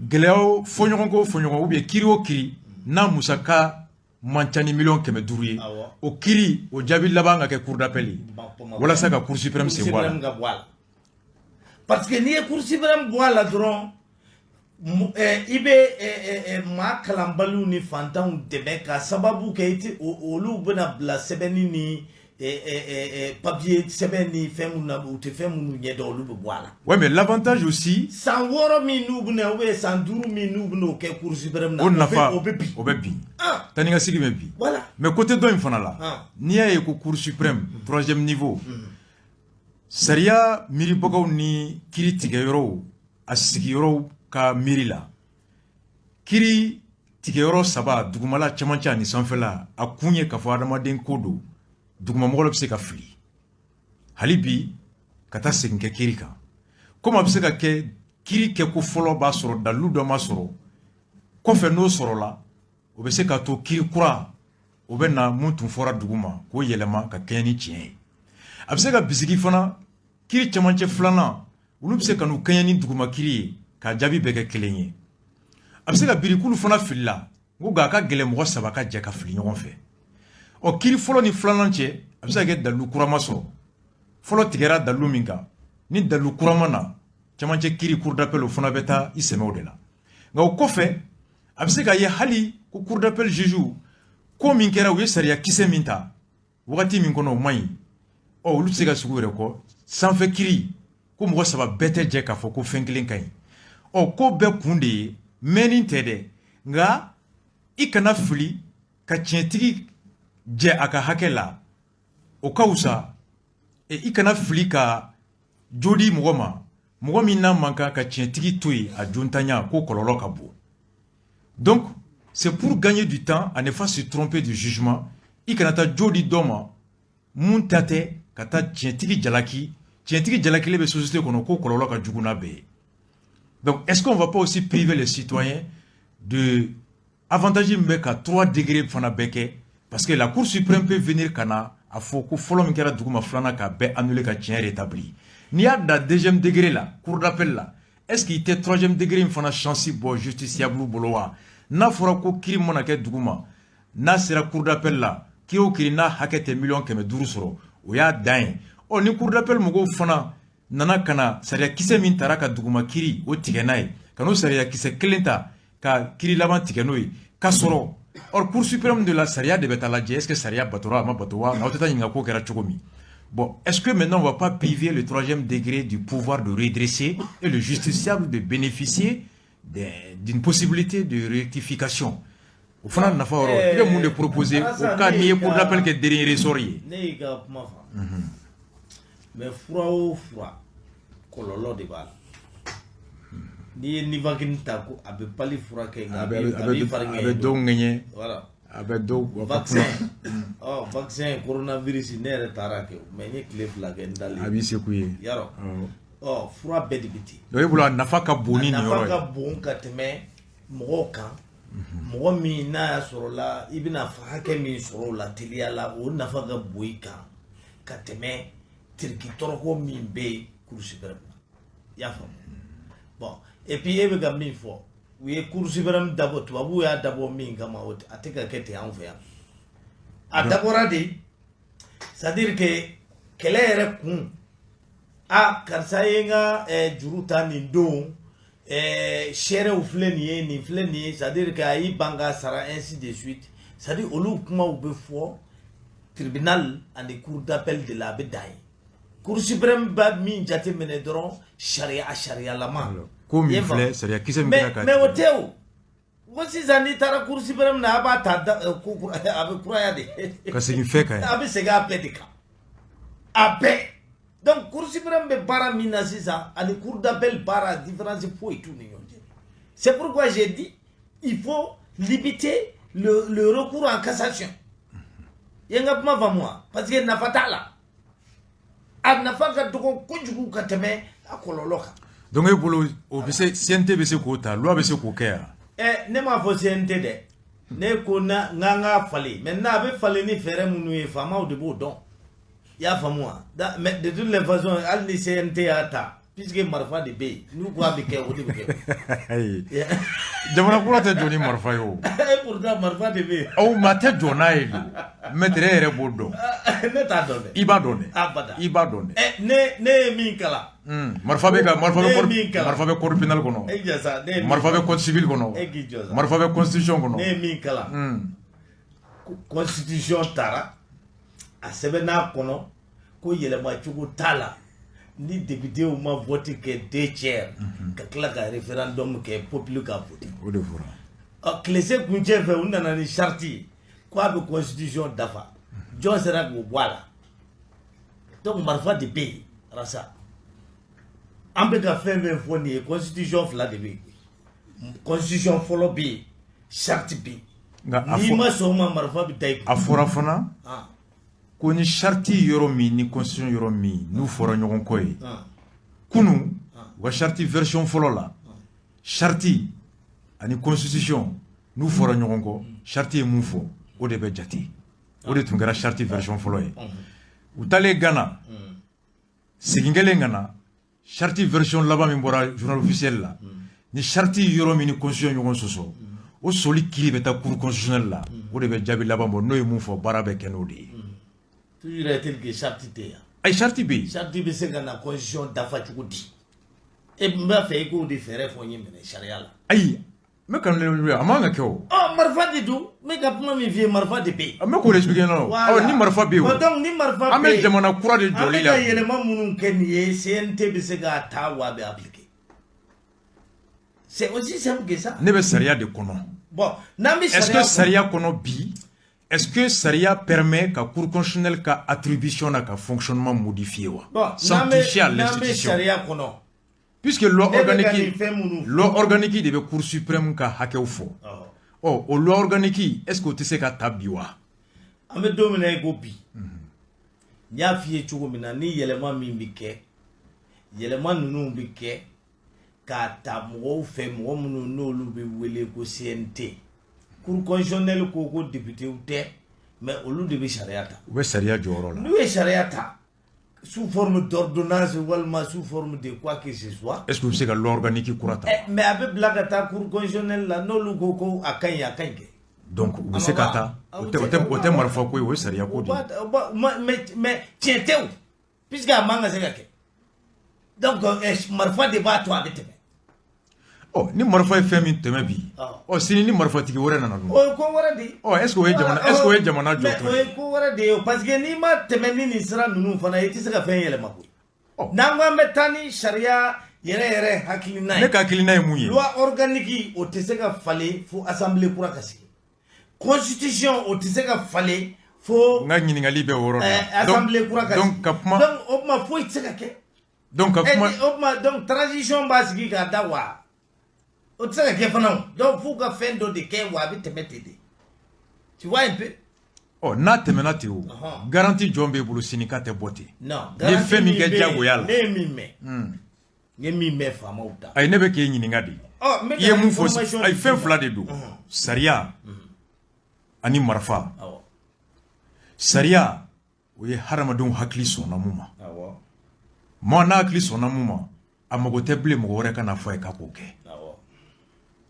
Gɛlɛya fɔɲɔgɔnkɔ o fɔɲɔgɔn ou bien kiiri o kiiri n'a musaka man ca ni 500 miliyɔn ye, o kiiri o jaabi laban ka kɛ cour d'appel ye walasa ka cour suprême sen bɔ a
la. Parce que n'i ye cour suprême bɔ a la dɔrɔn, i bɛ maa kalanbaliw ni fantanw dɛmɛ ka sababu kɛ i tɛ olu bɛna bila sɛbɛnni ni papier sɛbɛn ni fɛn minnu na, u tɛ fɛn minnu ɲɛdɔn, olu bɛ bɔ a la.
Ouais, mais l'avantage aussi.
San 6 min n'u bɛna ou bien san 5 min n'u bɛna o kɛ cour suprême na.
O nafa
o bɛ bin.
O bɛ bin. Taa ni ka segin bɛ bin.
Voilà.
Mais côté dɔ in fana la, n'i y'a ye ko cour suprême troisième niveau, sariya miiribagaw ni kiiri tigɛyɔrɔw a sigiyɔrɔw ka miiri la, kiiri tigɛyɔrɔ saba, dugumala, cɛmancɛ ani sanfɛla, a kun ye k'a fɔ adamaden ko don, dugumamɔgɔ bɛ se ka fili hali bi ka taa segin kɛ kiiri kan. Komi a bɛ se ka kɛ kiiri kɛko fɔlɔ b'a sɔrɔ dalilu dɔ ma sɔrɔ kɔfɛ, n'o sɔrɔla, o bɛ se k'a to kiiri kura o bɛ na mun tun fɔra dugu ma k'o yɛlɛma ka kɛɲɛ ni tiɲɛ ye. A bɛ se ka bisigi fana kiiri cɛmancɛ filanan, olu bɛ se ka n'u kɛɲɛ ni duguma kiiri ye k'a jaabi bɛɛ kɛ kelen ye. A bɛ se ka biri k'olu fana filila, n ko nka a ka gɛlɛn mɔgɔ saba ka jɛ ka fili ɲɔgɔn fɛ. Ɔ, kiiri fɔlɔ ni filanan cɛ, a bɛ se ka kɛ dalilu kura ma sɔrɔ. Fɔlɔ tigɛra dalilu min kan, ni dalilu kura ma na, cɛmancɛ kiiri cour d'appel o fana bɛ taa i sɛmɛ o de la. Nka o kɔfɛ, a bɛ se ka ye hali ko cour d'appel juge ko min kɛra, u ye sariya kisɛ min ta wagati min kɔnɔ, o man ɲi. Ɔ, olu tɛ se ka sugu yɛrɛ kɔ. Sanfɛ kiiri ko mɔgɔ saba bɛɛ tɛ jɛ k'a fɔ ko fɛn kelen ka ɲi. Ɔ, ko bɛɛ kun de ye mɛnni tɛ dɛ, nka i kana fili ka tiɲɛtigi jɛ a ka hakɛ la, o ka wusa i kana fili ka jo di mɔgɔ ma, mɔgɔ min n'a man kan ka tiɲɛtigi to yen a jontanya ko kɔlɔlɔ ka bon. Donc c'est pour gagner du temps, à ne pas se tromper de jugement. I kana taa jo di dɔ ma mun ta tɛ, ka taa tiɲɛtigi jalaki. Tiɲɛtigi jalakilen bɛ société kɔnɔ ko kɔlɔlɔ ka jugu n'a bɛɛ ye. Donc est-ce qu'on va pas aussi priver les citoyens de avantage min bɛ ka 3 degrés fana bɛɛ kɛ? Parce que la cour suprême peut venir ka na a fɔ ko fɔlɔ min kɛra duguma, filanan k'a bɛɛ annuler ka tiɲɛ rétablir. N'i y'a da deuxième degré la, cour d'appel la, est-ce qu'il tɛ troisième degré in fana chance bɔ justiciable bolo wa? N'a fɔra ko kiiri mana kɛ duguma, n'a sera cour d'appel la, kiiri o kiiri n'a hakɛ tɛ 500 miliyɔn sɔrɔ, o y'a dan ye. Ɔ, ni cour d'appel mɔgɔw fana nana ka na sariya kisɛ min tara ka duguma kiiri o tigɛ n'a ye, ka n'o sariya kisɛ kelen ta ka kiiri laban tigɛ n'o ye, ka sɔrɔ or cour suprême de la sariya de bɛ taa lajɛ, est ce que sariya batora, a ma bato wa? Nka aw tɛ taa ɲininka ko kɛra cogo min. Bon, est-ce que maintenant on va pas priver le troisième degré du pouvoir de redresser et le justiciable de bénéficier d'une possibilité de rectification? O fana nafa yɔrɔ, i bɛ mun de proposer au cas n'i ye cour d'appel kɛ dernier ressort ye?
Ne y'i ka kuma faamu, mais fura o fura, kɔlɔlɔ de b'a la. N'i ye Nivaquine ta, ko a bɛ pali furakɛ, nka a b'i fari
a bɛ dɔw ŋɛɲɛ.
Voilà.
A bɛ dɔw
Vaccin, ɔ, vaccin coronavirus, ne yɛrɛ taara kɛ, mais n ye tile 2 kɛ n dalen.
A b'i seko ye.
Yarɔ, ɔ, fura bɛɛ de bɛ ten.
Donc e bolo a nafa ka bon ni nin yɔrɔ ye?
A nafa ka bon ka tɛmɛ mɔgɔw kan. Mɔgɔ min n'a y'a sɔrɔ la i bɛna hakɛ min sɔrɔ o la teliya la, o nafa ka bon i kan ka tɛmɛ tiriki tɔrɔkɔ min bɛ yen cour suprême na. I y'a faamu? Bon, et puis e bɛ ka min fɔ, u ye cour suprême dabɔ, tubabuw y'a dabɔ min kama, a tɛ ka kɛ ten anw fɛ yan. A dabɔra de, c'est à dire que kɛlɛ yɛrɛ kun, a karisa ye n ka juru ta nin don, seerew filɛ nin ye, nin filɛ nin ye, c'est à dire que a y'i ban k'a sara, ainsi de suite. C'est à dire olu kumaw bɛ fɔ tribunal ani cour d'appel de la, a bɛ dan yen. Cour suprême b'a min jate minɛ dɔrɔn, sariya a sariyalama.
Ko min filɛ, sariya kisɛ min kɛra ka
Mais o tɛ o. Ko sisan n'i taara Cour suprême na, a b'a ta ko a bɛ kuraya de.
Ka segin fɛn kan.
A bɛ segin a bɛɛ de kan, a bɛɛ. Donc Cour suprême bɛ baara min na sisan ani cour d'appel baara, différence foyi t'u ni ɲɔgɔn cɛ. C'est pourquoi j'ai dit il faut limiter le recours en cassation. I ye n ka kuma faamu wa? Parce que nafa t'a la, a nafa ka dɔgɔ kojugu ka tɛmɛ a kɔlɔlɔ kan.
Donc e bolo, o bɛ se, CNT bɛ se k'o ta, loi bɛ se k'o kɛ yan?
Ɛ, ne m'a fɔ CNT dɛ. Ne ko na n k'an k'a falen. Maintenant, a bɛ falen ni fɛɛrɛ minnu ye, faamaw de b'o dɔn. I y'a faamu wa? Mais de toutes les façons, hali ni CNT y'a ta, puisque marifa de bɛ yen, n'u ko a bɛ kɛ, o de bɛ kɛ.
Ayi, jamana kura tɛ jɔ ni marifa ye o.
Et pourtant marifa de bɛ yen.
Aw maa tɛ jɔ n'a ye don, maître, e yɛrɛ b'o dɔn.
Ne t'a dɔn dɛ.
I b'a dɔn dɛ.
Abada.
I b'a dɔn dɛ.
Ɛ, ne ye min kalan.
Marifa bɛ ka marifa
Ne
bɛ
ye
code
min kalan.
Marifa bɛ code pénal kɔnɔ.
E jɔ sa, ne ye min
Marifa bɛ code civil kɔnɔ.
E k'i jɔ sa.
Marifa bɛ constitution kɔnɔ.
Ne ye min kalan. Constitution taara, a sɛbɛnn'a kɔnɔ ko yɛlɛma cogo t'a la ni députéw ma vote kɛ deux tiers, ka tila ka référendum kɛ, peuple ka vote.
O de fɔra.
Ɔ, tilese kuncɛ fɛ, u nana ni charte ye ko a bɛ constitution dafa. Jɔn sera k'o bɔ a la? Donc marifa de bɛ yen. Rasa, an bɛ ka fɛn fɛn fɔ nin ye, constitution fila de bɛ yen. Constitution fɔlɔ bɛ yen, charte bɛ yen.
Nka a
N'i
fɔ
ma sɔn o ma, marifa bɛ da i kun.
A fɔra fana ko ni charte yɔrɔ min ni constitution yɔrɔ min n'u fɔra ɲɔgɔn kɔ ye, kunun u ka charte version fɔlɔ la, charte ani constitution n'u fɔra ɲɔgɔn kɔ, charte ye mun fɔ, o de bɛ jate. O de tun kɛra charte version fɔlɔ ye. U taalen Ghana, segin kɛlen ka na, charte version laban min bɔra journal officiel la, ni charte yɔrɔ min ni constitution ɲɔgɔn sɔsɔ, o soli kiiri bɛ taa cour constitutionnelle la, o de bɛ jaabi laban bɔ. N'o ye mun fɔ, baara bɛ kɛ n'o de ye.
Toujours est-il que charte tɛ yan.
Ayi, charte bɛ yen.
Charte bɛ se ka na constitution dafa cogo di? E, n b'a fɛ i k'o de fɛɛrɛ fɔ n ye minɛ sariya la.
Ayi, n bɛ kanu, a man ka kɛ o.
Ɔ, marifa de don. N bɛ ka kuma min f'i ye, marifa de bɛ yen.
N bɛ k'o de expliquer ɲɛna o. Ɔ, ni marifa bɛ yen o.
Bon, donc ni marifa
An
bɛ
bɛ
yen,
jamana kura de
an
jɔli
bɛ
la.
ka yɛlɛma minnu kɛ nin ye, CNT bɛ se k'a ta wa a bɛ appliquer. C'est aussi simple que ça.
Ne bɛ sariya de kɔnɔ.
Bon, n'an bɛ
Est-ce que
sariya
sariya kɔnɔ bi, est-ce que sariya permet ka cour constitutionnelle ka attribution na ka fonctionnement modifier wa,
bon,
sans
n'an bɛ
toucher à
n'an bɛ
l'institution?
sariya kɔnɔ.
Puisque loi
Ne bɛ ka nin
organique
fɛn minnu fɔ.
Loi organique de bɛ cour suprême ka hakɛw fɔ. Ɔ, o loi organique, est-ce que o tɛ se ka ta bi wa?
An bɛ don min na i ko bi, n y'a f'i ye cogo min na, ni yɛlɛma min bɛ kɛ, yɛlɛma ninnu bɛ kɛ k'a ta mɔgɔw fɛ, mɔgɔ minnu n'olu bɛ wele ko CNT. Cour constitutionnelle ko députéw tɛ, mais olu de bɛ sariya ta.
U bɛ sariya jɔyɔrɔ la.
N'u ye sariya ta sous forme d'ordonnance walima sous forme de quoi que ce soit.
Est-ce que u bɛ se ka loi organique kura ta?
Eh, mais a bɛ bila ka taa cour constitutionnelle la, n'olu ko ko a ka ɲi, a ka ɲi kɛ.
Donc u bɛ se ka ta. O tɛ marifa ko ye, o ye sariya ko de ye.
Mais tiɲɛ tɛ o, puisque a man ka se ka kɛ. Donc marifa de b'a to a bɛ tɛmɛ.
Ɔ, ni marifa ye fɛn min tɛmɛ bi, ɔ, sini ni marifatigi wɛrɛ nana dun?
O ye ko wɛrɛ de ye.
Ɔ, est ce que o ye jamana, est ce que o ye jamana
Mais
jɔtɔ
o
ye?
ye ko wɛrɛ de ye o, parce que n'i ma tɛmɛ ni nin sira ninnu fana ye, i tɛ se ka fɛn yɛlɛma koyi. N'an ko an bɛ taa ni sariya yɛrɛ yɛrɛ hakilina ye.
Ne ka hakilina ye mun ye?
Loi organique, o tɛ se ka falen fo assemblée kura ka sigi. Constitution, o tɛ se ka falen fo
N ka ɲininkali bɛ o yɔrɔ la.
Assemblée kura ka sigi.
Donc ka kuma
Donc o tuma foyi tɛ se ka kɛ.
Donc ka kuma
O tuma, donc transition b'a sigi k'a da wa? O tɛ se ka kɛ fana o. Donc f'u ka fɛn dɔ de kɛ wa a bɛ tɛmɛ ten de. Tu vois un peu?
Ɔ, n'a tɛmɛna ten o, garantie jɔn b'e bolo sini k'a tɛ bɔ ten?
Non.
Ni ye fɛn min kɛ
Garantie bɛ yen,
diyagoya la.
Ne ye min mɛn. N ye min mɛn faamaw da.
Ayi, ne bɛ k'e ɲininka de.
Ɔ, n bɛ
I ye
ka
mun fɔ?
information
Ayi,
di
fɛn
ma.
fila de don: sariya ani marifa. Sariya, o ye hadamadenw hakili sɔnna mun ma. Maa n'a hakili sɔnna mun ma, a mago tɛ bilen mɔgɔ wɛrɛ ka n'a fɔ a ye k'a k'o kɛ.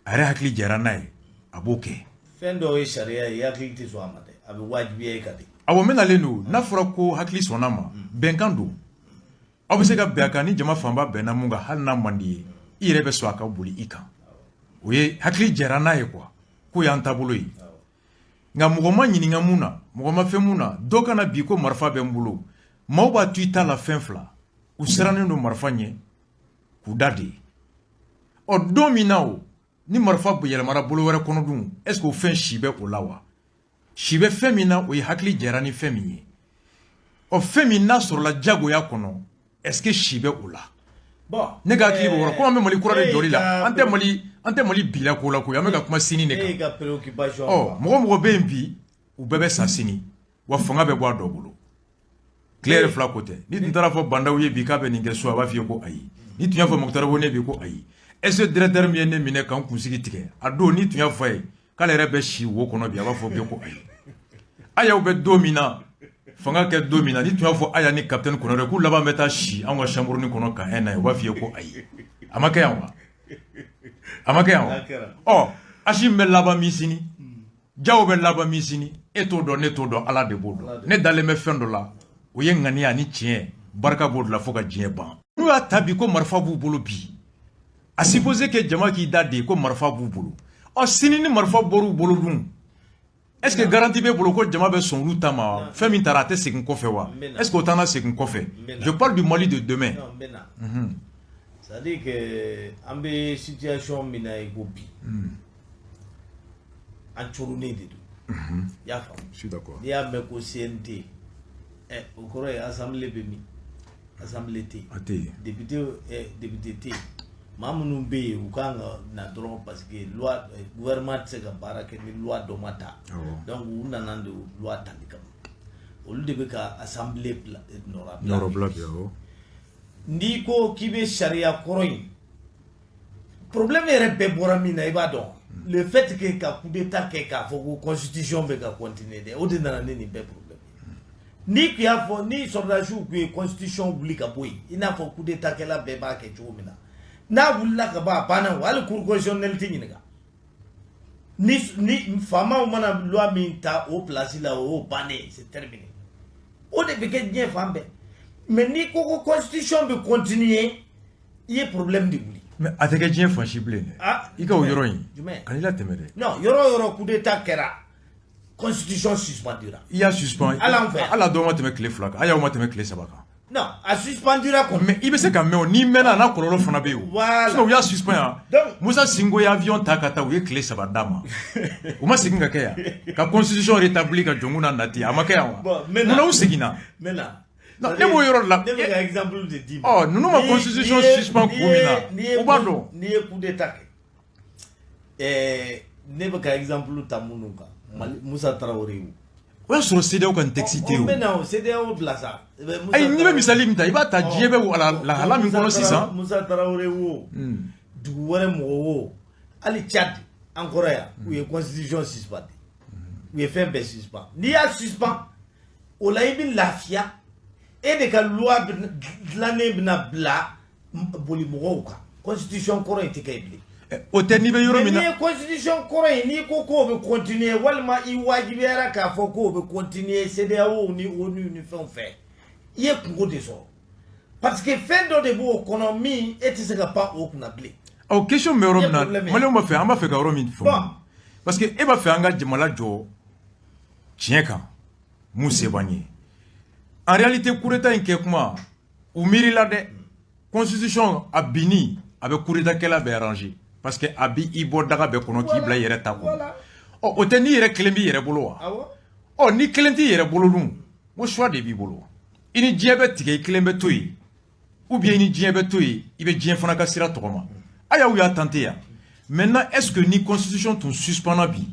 A yɛrɛ hakili jɛra n'a ye, a b'o kɛ.
Fɛn dɔw ye sariya ye, i hakili tɛ sɔn a ma dɛ, a bɛ wajibiya i kan de.
Awɔ, n bɛnalen don. N'a fɔra ko hakili sɔnna ma, bɛnkan don, aw bɛ se ka bɛn a kan. Ni jama fanba bɛnna mun kan, hali n'a man di ye, i yɛrɛ bɛ sɔn a ka boli i kan. O ye hakili jɛra n'a ye quoi, k'o y'an taabolo ye. Nka mɔgɔ ma ɲininka mun na, mɔgɔ ma fɛn mun na, dɔ kana bi ko marifa bɛ n bolo. Maaw b'a to i ta la fɛn fila, u sirannen don marifa ɲɛ k'u da de ye. Ɔ, don min na o Ni marifa yɛlɛmara bolo wɛrɛ kɔnɔ dun, est ce que o fɛn si bɛ o la wa? Si bɛ fɛn min na, o ye hakili jɛra ni fɛn min ye. Ɔ, fɛn min n'a sɔrɔla jagoya kɔnɔ, est ce que si bɛ o la?
Bon.
Ne ka hakili b'o yɔrɔ, ko an bɛ Mali kura de jɔli la, an tɛ Mali bila ko la koyi, an bɛ ka kuma sini de
E
kan.
ka préoccupation.
Ɔ, mɔgɔ mɔgɔ bɛ yen bi, u bɛɛ bɛ sa sini, wa fanga bɛ bɔ a dɔ bolo. Tile yɛrɛ fila ko tɛ. Ni tun taara fɔ Bandaw ye bi k'a bɛ nin kɛ so, a b'a f'i ye ko ayi. Ni tun y'a fɔ Moctar Ouane bi ko ayi. Est ce que directeur min ye ne minɛ k'an kunsigi tigɛ a don, ni tun y'a fɔ a ye k'ale yɛrɛ bɛ si wo kɔnɔ bi, a b'a fɔ bi ko ayi. Aya bɛ don min na, fanga kɛ don min na, ni tun y'a fɔ Aya ni capitaine Konare k'u laban bɛ taa si anw ka chambre kɔnɔ ka un an ye, u b'a f'i ye ko ayi. A ma kɛ yan wa? A ma kɛ yan wa? Ɔ, Assimi bɛ laban min sini, Diaw bɛ laban min sini, e t'o dɔn, ne t'o dɔn, Ala de b'o dɔn. Ne dalen bɛ fɛn dɔ la, o ye ŋaniya ni tiɲɛ, barika b'o de la fo ka diɲɛ ban. N'u y'a ta bi ko marifa b'u bolo bi, à supposer que jama k'i da de ko marifa b'u bolo, ɔ, sini ni marifa bɔr'u bolo dun, est ce que garantie b'e bolo ko jama bɛ sɔn olu ta ma? Fɛn min taara, a tɛ segin kɔfɛ wa? Est ce que o t'an na segin kɔfɛ? Je parle du Mali de demain.
Non, n bɛ na. C'est à dire que an bɛ situation min na i ko bi, an coronnen de don, i y'a faamu?
Je suis d'accord.
N'i y'a mɛn ko CNT, ɛ, o kɔrɔ ye assemblée bɛ min? Assemblée tɛ yen.
A tɛ yen.
Député, ɛ, député tɛ yen. Maa minnu bɛ yen, u kan ka na dɔrɔn parce que loi, gouvernement tɛ se ka baara kɛ ni loi dɔ ma ta. Donc u nana de loi tali kama, olu de bɛ ka assemblée bila nɔrɔbila.
Nɔrɔbila bi, awɔ.
N'i ko k'i bɛ sariya kɔrɔ in, problème yɛrɛ bɛɛ bɔra min na, i b'a dɔn, le fait que ka coup d'état kɛ k'a fɔ ko constitution bɛ ka continuer dɛ, o de nana ni nin bɛɛ problème ye. N'i tun y'a fɔ ni sɔrɔdasiw tun ye constitution wuli ka bɔ yen, i n'a fɔ coup d'état kɛla bɛɛ b'a kɛ cogo min na, n'a wulila ka ban, a banna o. Hali cour constitutionnelle tɛ ɲininka. Ni faamaw mana loi min ta o place la, o y'o bannen, c'est terminé. O de bɛ kɛ diɲɛ fan bɛɛ. Mais n'i ko ko constitution bɛ continuer, i ye problème de wuli.
Mais a tɛ kɛ diɲɛ fan si bilen dɛ.
Ah,
i ka o yɔrɔ in
jumɛn?
Kan'i latɛmɛ dɛ.
Non, yɔrɔ o yɔrɔ coup d'état kɛra, constitution suspendura.
I y'a suspend.
Hali an fɛ yan.
Hali a dɔw ma tɛmɛ tile 2 kan, a y'aw ma tɛmɛ tile 3 kan.
Non, a suspendura kɔni.
Mais i bɛ se ka mɛn o, n'i mɛnna, a n'a kɔlɔlɔ fana bɛ yen o.
Voilà.
Sinon u y'a suspend yan.
Donc
Musa Sinko ye avion ta ka taa, u ye tile 3 d'a ma, u ma segin ka kɛ yan ka constitution rétabli ka jɔnkun na nati, a ma kɛ yan wa?
Bon, maintenant
Munna u seginna?
Maintenant.
Non, ne b'o yɔrɔ de la.
Ne bɛ ka exemple de d'i ma.
Ɔ, ninnu ma constitution suspend kun min na,
N'i ye
u b'a dɔn.
N'i ye coup d'état kɛ, ɛɛ, ne bɛ ka exemple ta minnu kan, Mali, Musa Tarawele wo.
O y'a sɔrɔ CEDEAO ka nin texte tɛ
O
yen
bɛ
o.
na o CEDEAO bila sa. Musa
Ayi, n'i bɛ
Tarawele-
misali min ta, i b'a ta diɲɛ bɛ wala lahala min kɔnɔ sisan.
Musa Tarawele wo, dugu wɛrɛ mɔgɔ wo, hali Tchad an kɔrɔ yan, u ye constitution suspend, u ye fɛn bɛɛ suspend. N'i y'a suspend o la, i bɛ lafiya. E de ka loi dilannen bɛna bila boli mɔgɔw kan. Constitution kɔrɔ in tɛ kɛ yen bilen.
O tɛ n'i bɛ yɔrɔ min
Mais n'i
na.
ye constitution kɔrɔ in, n'i ko k'o bɛ continuer, walima i wajibiyara k'a fɔ k'o bɛ continuer CEDEAO ni ONU ni fɛnw fɛ, i ye kungo de sɔrɔ, parce que fɛn dɔ de b'o kɔnɔ min e tɛ se ka pan o kunna bilen.
Ɔ, question bɛ yɔrɔ min na,
I ye problème ye.
Maliyɛnw b'a fɛ, an b'a fɛ ka yɔrɔ min faamu.
Bon.
Parce que e b'a fɛ an ka jamana jɔ tiɲɛ kan, mun se b'an ye. En réalité, coup d'état in kɛ kuma, u miirila dɛ. Constitution a binni, a bɛ coup d'état kɛla bɛɛ arranger, parce que a bi i bɔ daga bɛɛ kɔnɔ k'i bila i yɛrɛ ta kɔnɔ. Ɔ, o tɛ n'i yɛrɛ kelen b'i yɛrɛ bolo wa?
Awɔ.
Ɔ, ni kelen t'i yɛrɛ bolo dun, n ko choix de b'i bolo. I ni diɲɛ bɛ tigɛ, i kelen bɛ to yen, ou bien i ni diɲɛ bɛ to yen, i bɛ diɲɛ fana ka sira tɔgɔma. A y'aw y'a tenté yan. Maintenant, est ce que ni constitution tun suspendra bi,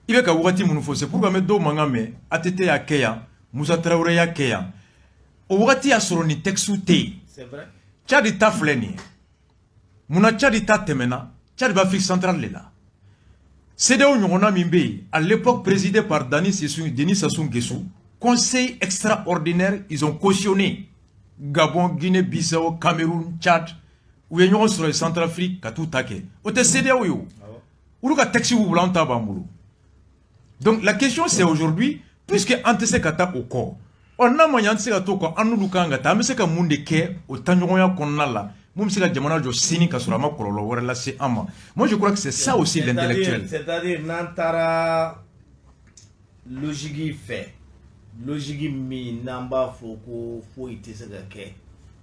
i bɛ ka wagati minnu fɔ, c'est pourquoi n bɛ dɔw mankan mɛn, ATT y'a kɛ yan, Musa Tarawele y'a kɛ yan, o wagati y'a sɔrɔ nin texte tɛ yen.
C'est vrai.
Tchad ta filɛ nin ye. Munna Tchad ta tɛmɛna? Tchad bɛ Afrique centrale de la. CEDEAO ɲɔgɔnna min bɛ yen, à l'époque présidé par Denis Sassou Nguesso, conseil extraordinaire, ils ont cautionné Gabon, Guinée-Bissau, Cameroun, Tchad, u ye ɲɔgɔn sɔrɔ yen Centrafrique ka t'u ta kɛ. O tɛ CEDEAO ye o. Olu ka texte b'u bolo, an ta b'an bolo. Donc la question, c'est aujourd'hui, puisque an tɛ se ka taa o kɔ, ɔ, n'a ma ɲɛ an tɛ se ka t'o kɔ, an n'olu kan ka taa, an bɛ se ka mun de kɛ o taɲɔgɔnya kɔnɔna la, mun bɛ se ka jamana jɔ sini ka sɔrɔ a ma kɔlɔlɔ wɛrɛ lase an ma? Moi, je crois que c'est ça aussi l'intellectuel.
C'est-à-dire n'an taara logique fɛ, logique min n'an b'a fɔ ko foyi tɛ se ka kɛ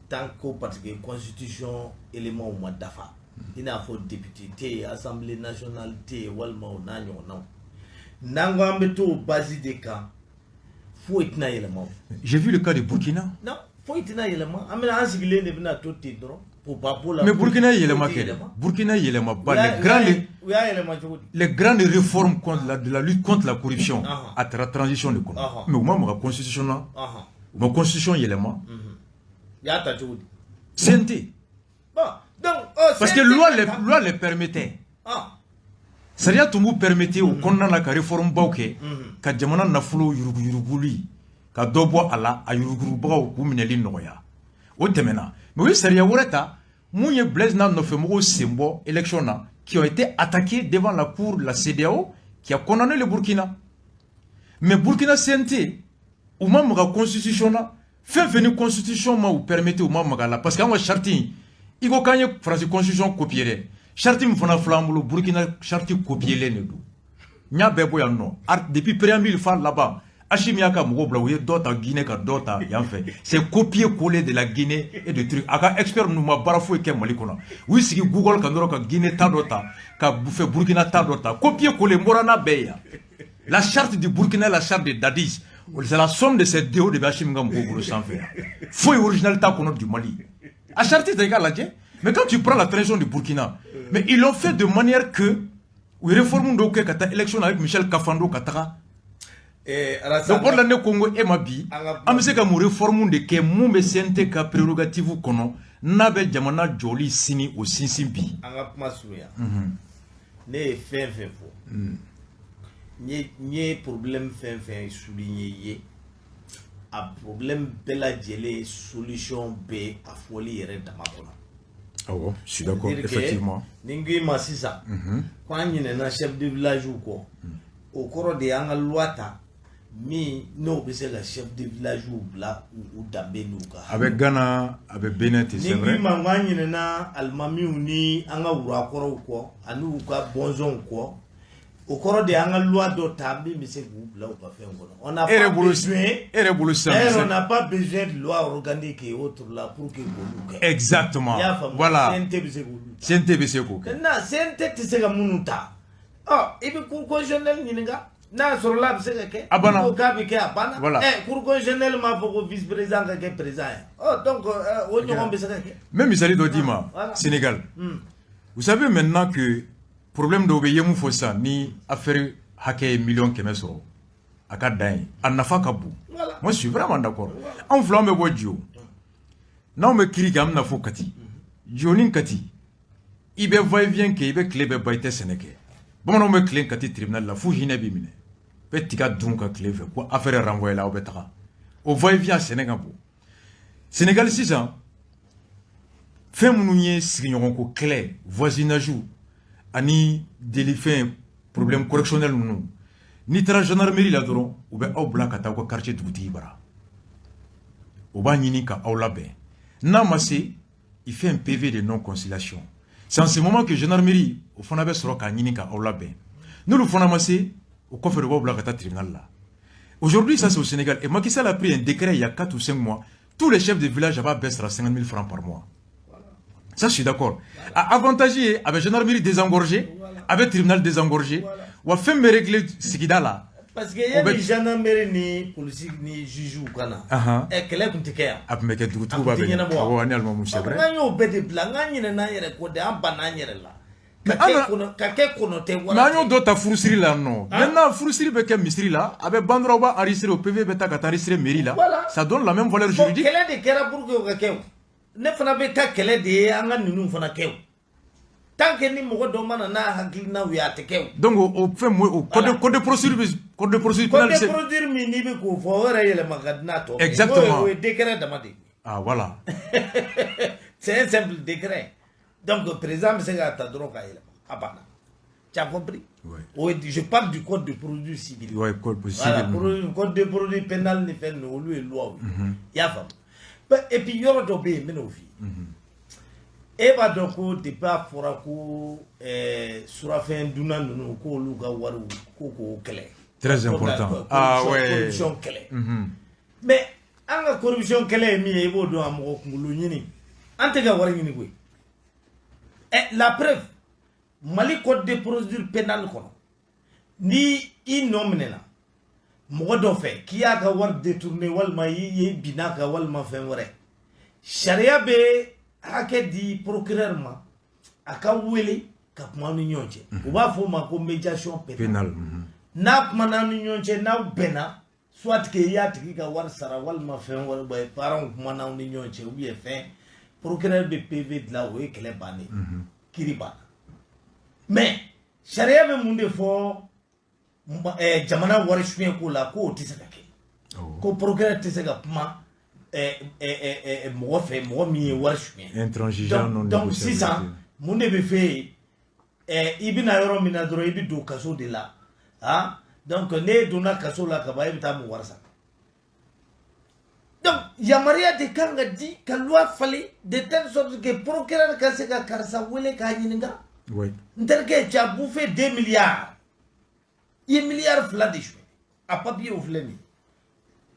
tant que, parce que constitution éléments ma dafa. I n'a fɔ député tɛ yen, assemblée nationale tɛ yen, walima o n'a ɲɔgɔnnaw. N'an ko an bɛ t'o base de kan, foyi tɛna yɛlɛma o.
J'ai vu le cas de Burkina.
Non, foyi tɛna yɛlɛma. An bɛna an sigilen de bɛna to ten dɔrɔn popapo la.
Mais Burkina ye yɛlɛma kɛ dɛ. Burkina ye yɛlɛmaba, les grandes
U y'a yɛlɛma cogo di?
Les grandes réformes de la lutte contre la corruption, a taara transition de kɔnɔ, mais u ma maga constitution na, u ma constitution yɛlɛma.
U y'a ta cogo di?
CNT.
Bon, donc oh,
parce que loi les permettait. Sariya tun b'u permettre o kɔnɔna na ka réforme baw kɛ, ka jamana nafolo yuruguyuruguli ka dɔ bɔ a la, a yuruguyurugubagaw k'u minɛli nɔgɔya. O tɛmɛna, mais u ye sariya wɛrɛ ta mun ye Blaise n'a nɔfɛmɔgɔw sen bɔ élection na, qui ont été attaqués devant la cour de la CEDEAO qui a condamné le Burkina. Mais Burkina CNT, u ma maga constitution na. Fɛn fɛn ni constitution ma u permettre, u ma maga la, parce que an ka charte in, i ko k'an ye Faransi constitution copier dɛ, charte min fana filɛ an bolo, Burkina charte copier len de don. N y'a bɛɛ bɔ yan nɔ, depuis préambule f'a laban. Assimi y'a ka mɔgɔw bila, u ye dɔ ta Guinée ka dɔ ta yan fɛ. C'est copier-coller de la Guinée et de trucs. A ka expert ninnu ma baara foyi kɛ Mali kɔnɔ. U y'u sigi Google kan dɔrɔn ka Guinée ta dɔ ta, ka fɛ Burkina ta dɔ ta, copier-coller. N bɔra n'a bɛɛ ye yan. La charte du Burkina, la charte de Dadis, c'est la somme de ces deux de bɛ Assimi ka mɔgɔw bolo sanfɛ yan. Foyi original t'a kɔnɔ du Mali. A charte ta, i k'a lajɛ. Mais quand tu prends la transition du Burkina, mais ils l'ont fait de manière que u ye réforme dɔw kɛ ka taa élection avec Michel Kafando ka taga. Donc o de la ne ko n ko e ma bi, an bɛ se ka mun réforme de kɛ mun bɛ CNT ka prérogative kɔnɔ, n'a bɛ jamana jɔli sini o sinsin bi?
An ka kuma surunya. Ne ye fɛn fɛn fɔ, n ye problème fɛn fɛn souligner ye, a problème bɛɛ lajɛlen solution bɛ a fɔli yɛrɛ dama kɔnɔ.
Awɔ, je suis d'accord, effectivement.
Ni n ko i ma sisan ko an ɲinɛna chef de village kɔ, o kɔrɔ de y'an ka loi ta min n'o bɛ se ka chef de village bila u danbe n'u ka.
A bɛ Ghana, a bɛ Benin ten, c'est vrai.
Ni n ko i ma ko an ɲinɛna alimamiw ni an ka wurakɔrɔw kɔ ani u ka bɔnsɔnw kɔ, o kɔrɔ de y'an ka loi dɔ ta min bɛ se k'u bila u ka fɛn kɔnɔ. On n'a pas besoin.
E yɛrɛ bolo sisan.
D'ailleurs, on n'a pas besoin de loi organique et autres là pour que k'olu kɛ.
Exactement.
I y'a faamu?
Voilà.
CNT bɛ se k'olu ta.
CNT bɛ se k'o kɛ.
Maintenant, CNT tɛ se ka minnu ta, ɔ, i bɛ cour constitutionnelle ɲininka n'a sɔrɔ la a bɛ se ka kɛ.
A banna.
Ko k'a bɛ kɛ, a banna.
Voilà.
Ɛ, cour constitutionnelle m'a fɔ ko vice président ka kɛ président ye. Ɔ, donc o ɲɔgɔn bɛ se ka kɛ.
N bɛ misali dɔ d'i ma.
Voilà.
Sénégal. Vous savez maintenant que problème dɔw bɛ i ye mun fɔ sisan, ni affaire hakɛ ye miliyɔn 100 sɔrɔ, a ka dan ye, a nafa ka bon.
Voilà.
Moi, je suis vraiment d'accord. Anw filɛ, anw bɛ bɔ Jio, n'anw bɛ kiiri kɛ, an bɛna fo Kati. Jio ni Kati, i bɛ va et vient kɛ, i bɛ tile bɛɛ ban, i tɛ sɛnɛ kɛ. Bamananw bɛ tilen Kati tribunal la f'u hinɛ b'i minɛ, bɛ tiga dun ka tile fɛ ko affaire renvoyé la, aw bɛ taga o va et vient, sɛnɛ ka bon. Sénégal sisan, fɛn minnu ye sigiɲɔgɔnko kɛlɛ, voisinage ani délit, fɛn problème correctionnel ninnu, n'i taara gendarmerie la dɔrɔn, u bɛ aw bila ka taa aw ka quartier dugutigi bara, o b'a ɲini ka aw labɛn. N'a ma se, il fait un PV de non conciliation. C'est en ce moment que gendarmerie o fana bɛ sɔrɔ k'a ɲini ka aw labɛn. N'olu fana ma se, o kɔfɛ de b'aw bila ka taa tribunal la. Aujourd'hui, ça c'est au Sénégal, et Macky Sall a pris un décret il y a 4 ou 5 mois, tous les chefs de village a bɛɛ sara 50 000 francs par mois. Ça, je suis d'accord. A avantage ye, a bɛ gendarmerie désengorger, a bɛ tribunal désengorger, wa fɛn bɛ régler sigida la.
Parce que yanni gendarmerie ni polisi ni juge ka na, ɛ, kɛlɛ tun tɛ kɛ yan.
A tun bɛ kɛ, dugutigiw b'a bɛɛ ɲɛnabɔ. Awɔ, ani alimamu, c'est vrai.
N'an y'o bɛɛ de bila, n'an ɲinɛna an yɛrɛ kɔ dɛ, an banna an yɛrɛ la.
Mais
Ka kɛ kɔnɔ tɛ.
Mais an y'o dɔ ta furusiri la nɔ. Maintenant, furusiri bɛ kɛ misiri la, a bɛ ban dɔrɔn, u b'a enregistrer, o PV bɛ taa ka taa enregistrer mairie la.
Voilà.
Ça donne la même valeur juridique.
Bon, kɛlɛ de kɛra pour que o ka kɛ o. Ne fana bɛ taa kɛlɛ de ye an ka ninnu fana kɛ o. Tant que ni mɔgɔ dɔ mana n'a hakilinaw ye, a tɛ kɛ o.
Donc o fɛn o code de procédure bɛ, code de procédure
pénale. Code de procédure min n'i bɛ k'o fɔ, o yɛrɛ yɛlɛma ka di n'a tɔ.
Exactement.
O ye décret dama de ye.
Ah voilà.
C'est un simple décret. Donc président bɛ se k'a ta dɔrɔn k'a yɛlɛma, a banna. Tu as compris?
Oui.
Oui, je parle du code de procédure civile.
Oui, code de procédure
civile. Voilà, code de procédure pénale ni fɛn ninnu, olu ye loi ye. I y'a faamu? Et puis yɔrɔ dɔ bɛ yen, n bɛn'o f'i ye. E b'a dɔn ko depuis a fɔra ko surafɛn dunna ninnu k'olu ka wariw ko k'o kɛlɛ.
Très important. Ah ouais.
Corruption kɛlɛ. Mais an ka corruption kɛlɛ ye min ye, i b'o dɔn, a mɔgɔ kunkolo ɲini. An tɛ ka wari ɲini koyi. La preuve, Mali code de procédure pénale kɔnɔ, ni i nɔ minɛna mɔgɔ dɔ fɛ k'i y'a ka wari détourné, walima i ye binna kan, walima fɛn wɛrɛ, sariya bɛ hakɛ di procureur ma a ka wele ka kuma aw ni ɲɔgɔn cɛ. U b'a fɔ o ma ko médiation pénale. N'a kumana aw ni ɲɔgɔn cɛ, n'aw bɛnna, soit que i y'a tigi ka wari sara, walima fɛn wɛrɛ, parents kumana aw ni ɲɔgɔn cɛ, ou bien fɛn, procureur bɛ PV dilan, o ye kɛlɛ bannen, kiiri banna. Mais sariya bɛ mun de fɔ jamana wari suɲɛ ko la? K'o tɛ se ka kɛ, ko procureur tɛ se ka kuma mɔgɔ fɛ, mɔgɔ min ye wari suɲɛ.
Intransigeant, non.
Donc sisan, mun de bɛ fɛ yen? I bɛna yɔrɔ min na dɔrɔn, i bɛ don kaso de la. Ah, donc n'e donna kaso la ka ban, e bɛ taa mun wari sara? Donc yamaruya de kan ka di ka loi falen de telle sorte que procureur ka se ka karisa wele k'a ɲininka. N terikɛ, tu as bouffé 2 milliards, i ye miliyari 2 de suɲɛ, a papier o filɛ nin ye.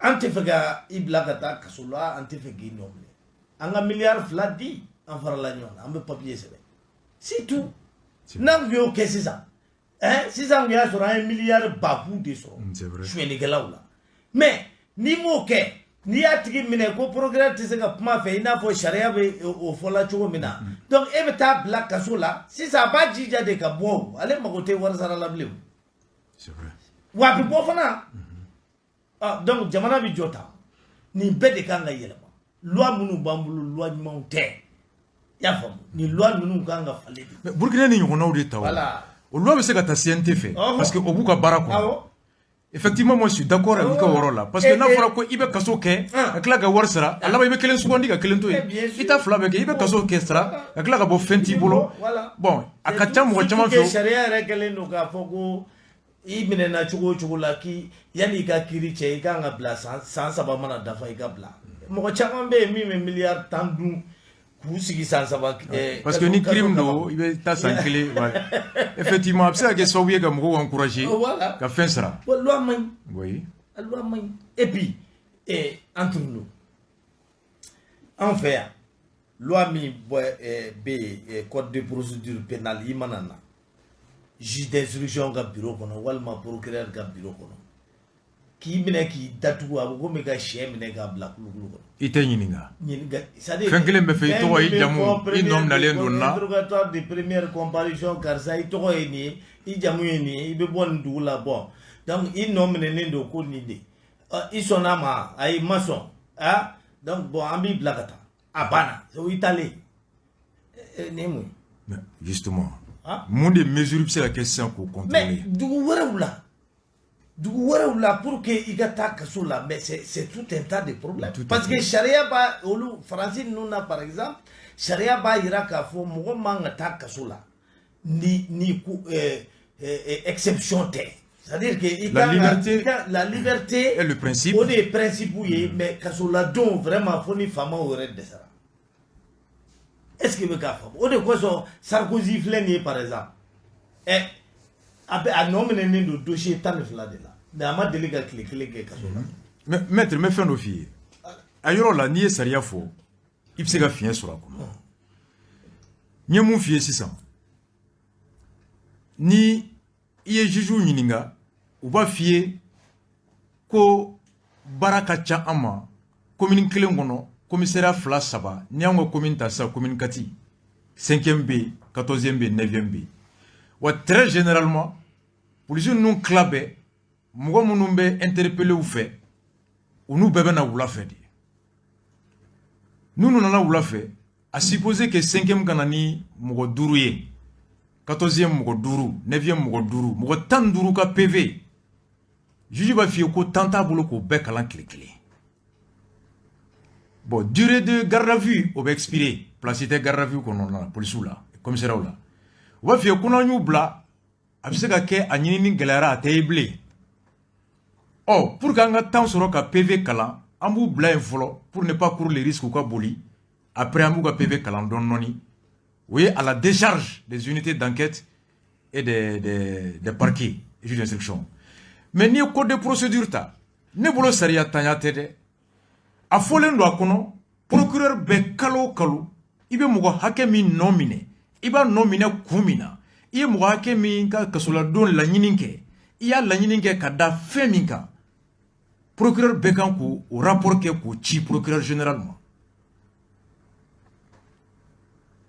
An tɛ fɛ ka i bila ka taa kaso la, an tɛ fɛ k'i nɔ minɛ, an ka miliyari 2 di, an farala ɲɔgɔn kan, an bɛ papier sɛbɛn, c'est tout. N'an tun y'o kɛ sisan, sisan tun y'a sɔrɔ an ye miliyari baku de sɔrɔ suɲɛnikɛlaw la. Mais n'i m'o kɛ, n'i y'a tigi minɛ ko procureur tɛ se ka kuma fɛ, i n'a fɔ sariya bɛ o fɔla cogo min na, donc e bɛ taa bila kaso la. Sisan a b'a jija de ka bɔ, o ale mago tɛ wari sara la bilen. Wa a bɛ bɔ fana. Ah, donc jamana bɛ jɔ tan. Nin bɛɛ de kan ka yɛlɛma. Loi minnu b'an bolo, loi ɲumanw tɛ, i y'a faamu? Nin loi ninnu kan ka falen de.
Mais Burkina ni ɲɔgɔnnaw de ta o. O loi bɛ se ka ta CNT fɛ, parce que o b'u ka baara kɔnɔ. Effectivement, moi je suis d'accord avec i ka yɔrɔ la, parce que n'a fɔra ko i bɛ kaso kɛ ka tila ka wari sara, a laban i bɛ kelen sugandi ka kelen to yen. I t'a fila bɛɛ kɛ. I bɛ kaso kɛ sara ka tila ka bɔ, fɛn t'i bolo. Bon, a ka ca mɔgɔ caman fɛ.
Sariya yɛrɛ kɛlen don k'a fɔ ko i minɛna cogo o cogo la, k'i yanni i ka kiiri cɛ, i kan ka bila san 3 mana dafa, i ka bila. Mɔgɔ caman bɛ yen min bɛ miliyari 10 dun k'u sigi san 3.
Parce que ni crime don, i bɛ taa san 1. Effectivement, a bɛ se ka kɛ sababu ye ka mɔgɔw encourager ka fɛn sara.
Loi man ɲi. A loi man ɲi. Et puis entre nous, anw fɛ yan, loi min bɔ bɛ yen, code de procédure pénale, i mana na juge d'instruction ka bureau kɔnɔ walima procureur ka bureau kɔnɔ k'i minɛ k'i datugu, a bɛ komi ka sɛ minɛ k'a bila kulukulu kɔnɔ.
I tɛ ɲininka.
Ɲininka, c'est à dire
fɛn kelen bɛ fɛ, i tɔgɔ, i jamu, i nɔ minɛlen don na.
Interrogatoire de première comparution: karisa, i tɔgɔ ye nin ye, i jamu ye nin ye, i bɛ bɔ nin dugu la. Bon, donc i nɔ minɛlen don ko nin de, i sɔnna a ma? Ayi, ma sɔn. Ah, donc bon, an b'i bila ka taa, a banna, o y'i taalen. Nin ye mun ye?
Justement, mun de mesure bɛ se ka kɛ sisan k'o contrôler?
Mais dugu wɛrɛw la, pour que i ka taa kaso la, mais c'est tout un tas de problèmes, parce que sariya b'a olu Faransi ninnu na, par exemple, sariya b'a yira k'a fɔ mɔgɔ man ka taa kaso la ni ko exception tɛ. C'est-à-dire que i
La liberté
la liberté
est le principe.
O de ye principe ye. Mais kasoladon, vraiment, fo ni faamaw yɛrɛ dɛsɛra. Est-ce que i bɛ k'a faamu? O de kosɔn Sarkozy filɛ nin ye, par exemple, a bɛ a nɔ minɛnen don dossier 12 de la, mais a ma deli ka tile kelen kɛ kaso la.
Mais maître, n bɛ fɛn dɔ f'i ye. A yɔrɔ la, n'i ye sariya fɔ, i bɛ se ka fiɲɛ sɔrɔ a kɔnɔ. N ye mun f'i ye sisan? Ni i ye juge ɲininka, u b'a f'i ye ko baara ka ca an ma commune kelen kɔnɔ, commissariat fila, saba. N'i y'anw ka commune ta sisan, commune Kati, cinquième bɛ yen, 14e bɛ yen, neuvième bɛ yen. Wa très généralement, polisi ninnu tila bɛɛ, mɔgɔ minnu bɛ interpeller u fɛ, u n'u bɛɛ bɛ na wula fɛ de. N'u nana wula fɛ, à supposer que cinquième ka na ni mɔgɔ duuru ye, 14e mɔgɔ duuru, neuvième mɔgɔ duuru, mɔgɔ 15 ka PV, juge b'a f'i ye ko temps t'a bolo k'o bɛɛ kalan tile kelen. Bon, durée de garde à vue, o bɛ expirer, place tɛ garde à vue kɔnɔna la, polisiw la, commissariat la. U b'a f'i ye ko n'an y'u bila, a bɛ se ka kɛ a ɲinini gɛlɛyara, a tɛ ye bilen. Ɔ, pour que an ka temps sɔrɔ ka PV kalan, an b'u bila yen fɔlɔ pour ne pas courir le risque u ka boli. Après, an b'u ka PV kalan dɔɔni dɔɔni. O ye à la décharge des unités d'enquête et des parquets, juge d'instruction. Mais n'i ye code de procédure ta, ne bolo sariya tanya tɛ dɛ. A fɔlen don a kɔnɔ, procureur bɛ kalo o kalo, i bɛ mɔgɔ hakɛ min nɔ minɛ. I b'a nɔ minɛ kun min na, i ye mɔgɔ hakɛ min ka kasoladon laɲini kɛ, i y'a laɲini kɛ ka da fɛn min kan, procureur bɛɛ kan k'o rapport kɛ k'o ci procureur général ma.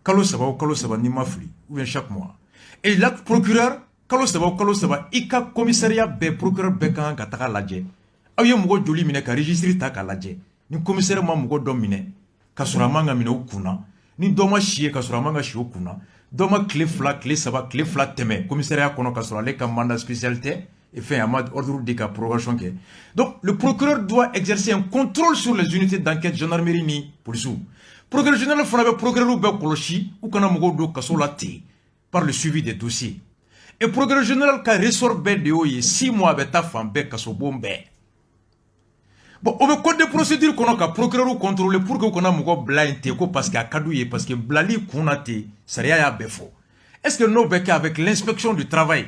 Kalo 3 o kalo 3 n'i ma fili, ou bien chaque mois. Et là, procureur, kalo 3 o kalo 3, i ka commissariat bɛɛ, procureur bɛɛ kan ka taga lajɛ. Aw ye mɔgɔ joli minɛ ka registre ta k'a lajɛ. Ni commissaire ma mɔgɔ dɔ minɛ ka sɔrɔ a man ka minɛ o kun na, ni dɔ ma si ye ka sɔrɔ a man ka si o kun na, dɔ ma tile 2, tile 3, tile 2 tɛmɛ commissariat kɔnɔ ka sɔrɔ ale ka mandat spécial tɛ, et fɛn a ma ordre di ka prorogation kɛ. Donc le procureur doit exercer un contrôle sur les unités d'enquête, gendarmerie ni policiers. Procureur général fana bɛ procureur bɛɛ kɔlɔsi u kana mɔgɔw don kaso la ten par le suivi des dossiers. Et procureur général ka ressort bɛɛ de y'o ye, 6 mois a bɛ taa fan bɛɛ, kasobon bɛɛ. Bon, o bɛ code de procédure kɔnɔ ka procureur contrôler pour que u kana mɔgɔ bila yen ten ko parce que a ka d'u ye, parce que bilali kun na ten, sariya y'a bɛɛ fɔ. Est-ce que n'o bɛ kɛ avec l'inspection du travail,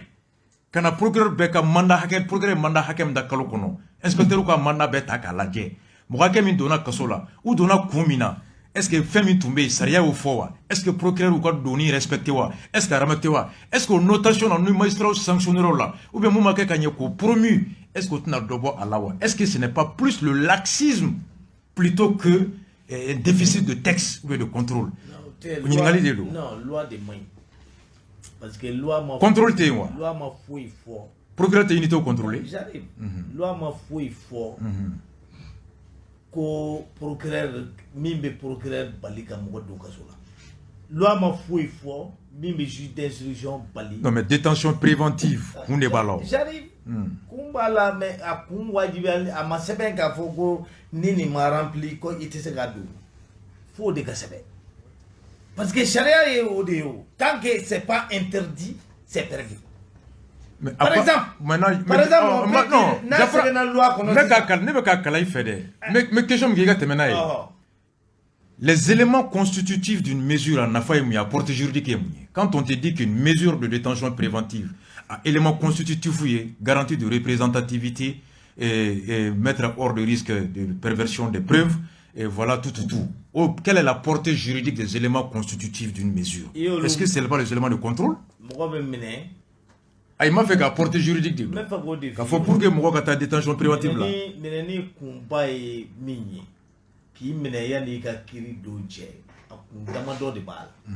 ka na procureur bɛɛ ka mandat hakɛ, procureur mandat hakɛ min da kalo kɔnɔ, inspecteur ka mandat bɛɛ ta k'a lajɛ, mɔgɔ hakɛ min donna kaso la, u donna kun min na, est-ce que fɛn min tun bɛ yen sariya y'o fɔ wa? Est-ce que procureur y'u ka donni respecté wa? Est-ce que a respecté wa? Est-ce que o notation na ni magistrat sanctionné la, ou bien mun ma kɛ ka ɲɛ k'o promu, est-ce que o tɛna dɔ bɔ a la wa? Est-ce que ce n'est pas plus le laxisme plutôt que un déficit de texte ou bien de contrôle? Ɲininkali de don.
Non, loi de man ɲi. Parce que loi ma
contrôle tɛ yen wa?
Loi ma foyi fɔ.
Procureur tɛ unité contrôler?
J'arrive. Loi ma foyi fɔ. Ko procureur min bɛ procureur bali ka mɔgɔ don kaso la. Loi ma foyi fɔ min bɛ juge d'instruction bali.
Non, mais détention préventive kun de b'a la o.
J'arrive. Kun b'a la, mais a kun wajibiyali a ma sɛbɛn k'a fɔ ko ni nin ma rempli ko i tɛ se ka don. F'o de ka sɛbɛn. Parce que sariya ye o de ye o. Tant que c'est pas interdit, c'est permis.
Mais
par exemple,
maintenant,
par exemple, on peut dire, n'a sɛbɛnna loi kɔnɔ.
Ne bɛ ka kalan i fɛ dɛ. N bɛ question min kɛ i ka tɛmɛ n'a ye. Les éléments constitutifs d'une mesure en nafa ye mun ye, a portée juridique ye mun ye? Quand on te dit qu'une mesure de détention préventive a élément constitutif ye garantie de représentativité et mettre hors de risque de perversion des preuves, et voilà tout, tout, tout. Oh, quelle est la portée juridique des éléments constitutifs d'une mesure? Est-ce que c'est pas les éléments de contrôle?
Mɔgɔ bɛ minɛ.
Ah, il m'a fait ka portée juridique de
N bɛ fɛ k'o de
k'a fɔ pour que mɔgɔ ka taa détention préventive la.
Minɛni kunba ye min ye, k'i minɛ yanni i ka kiiri don cɛ, a kun damadɔ de b'a la.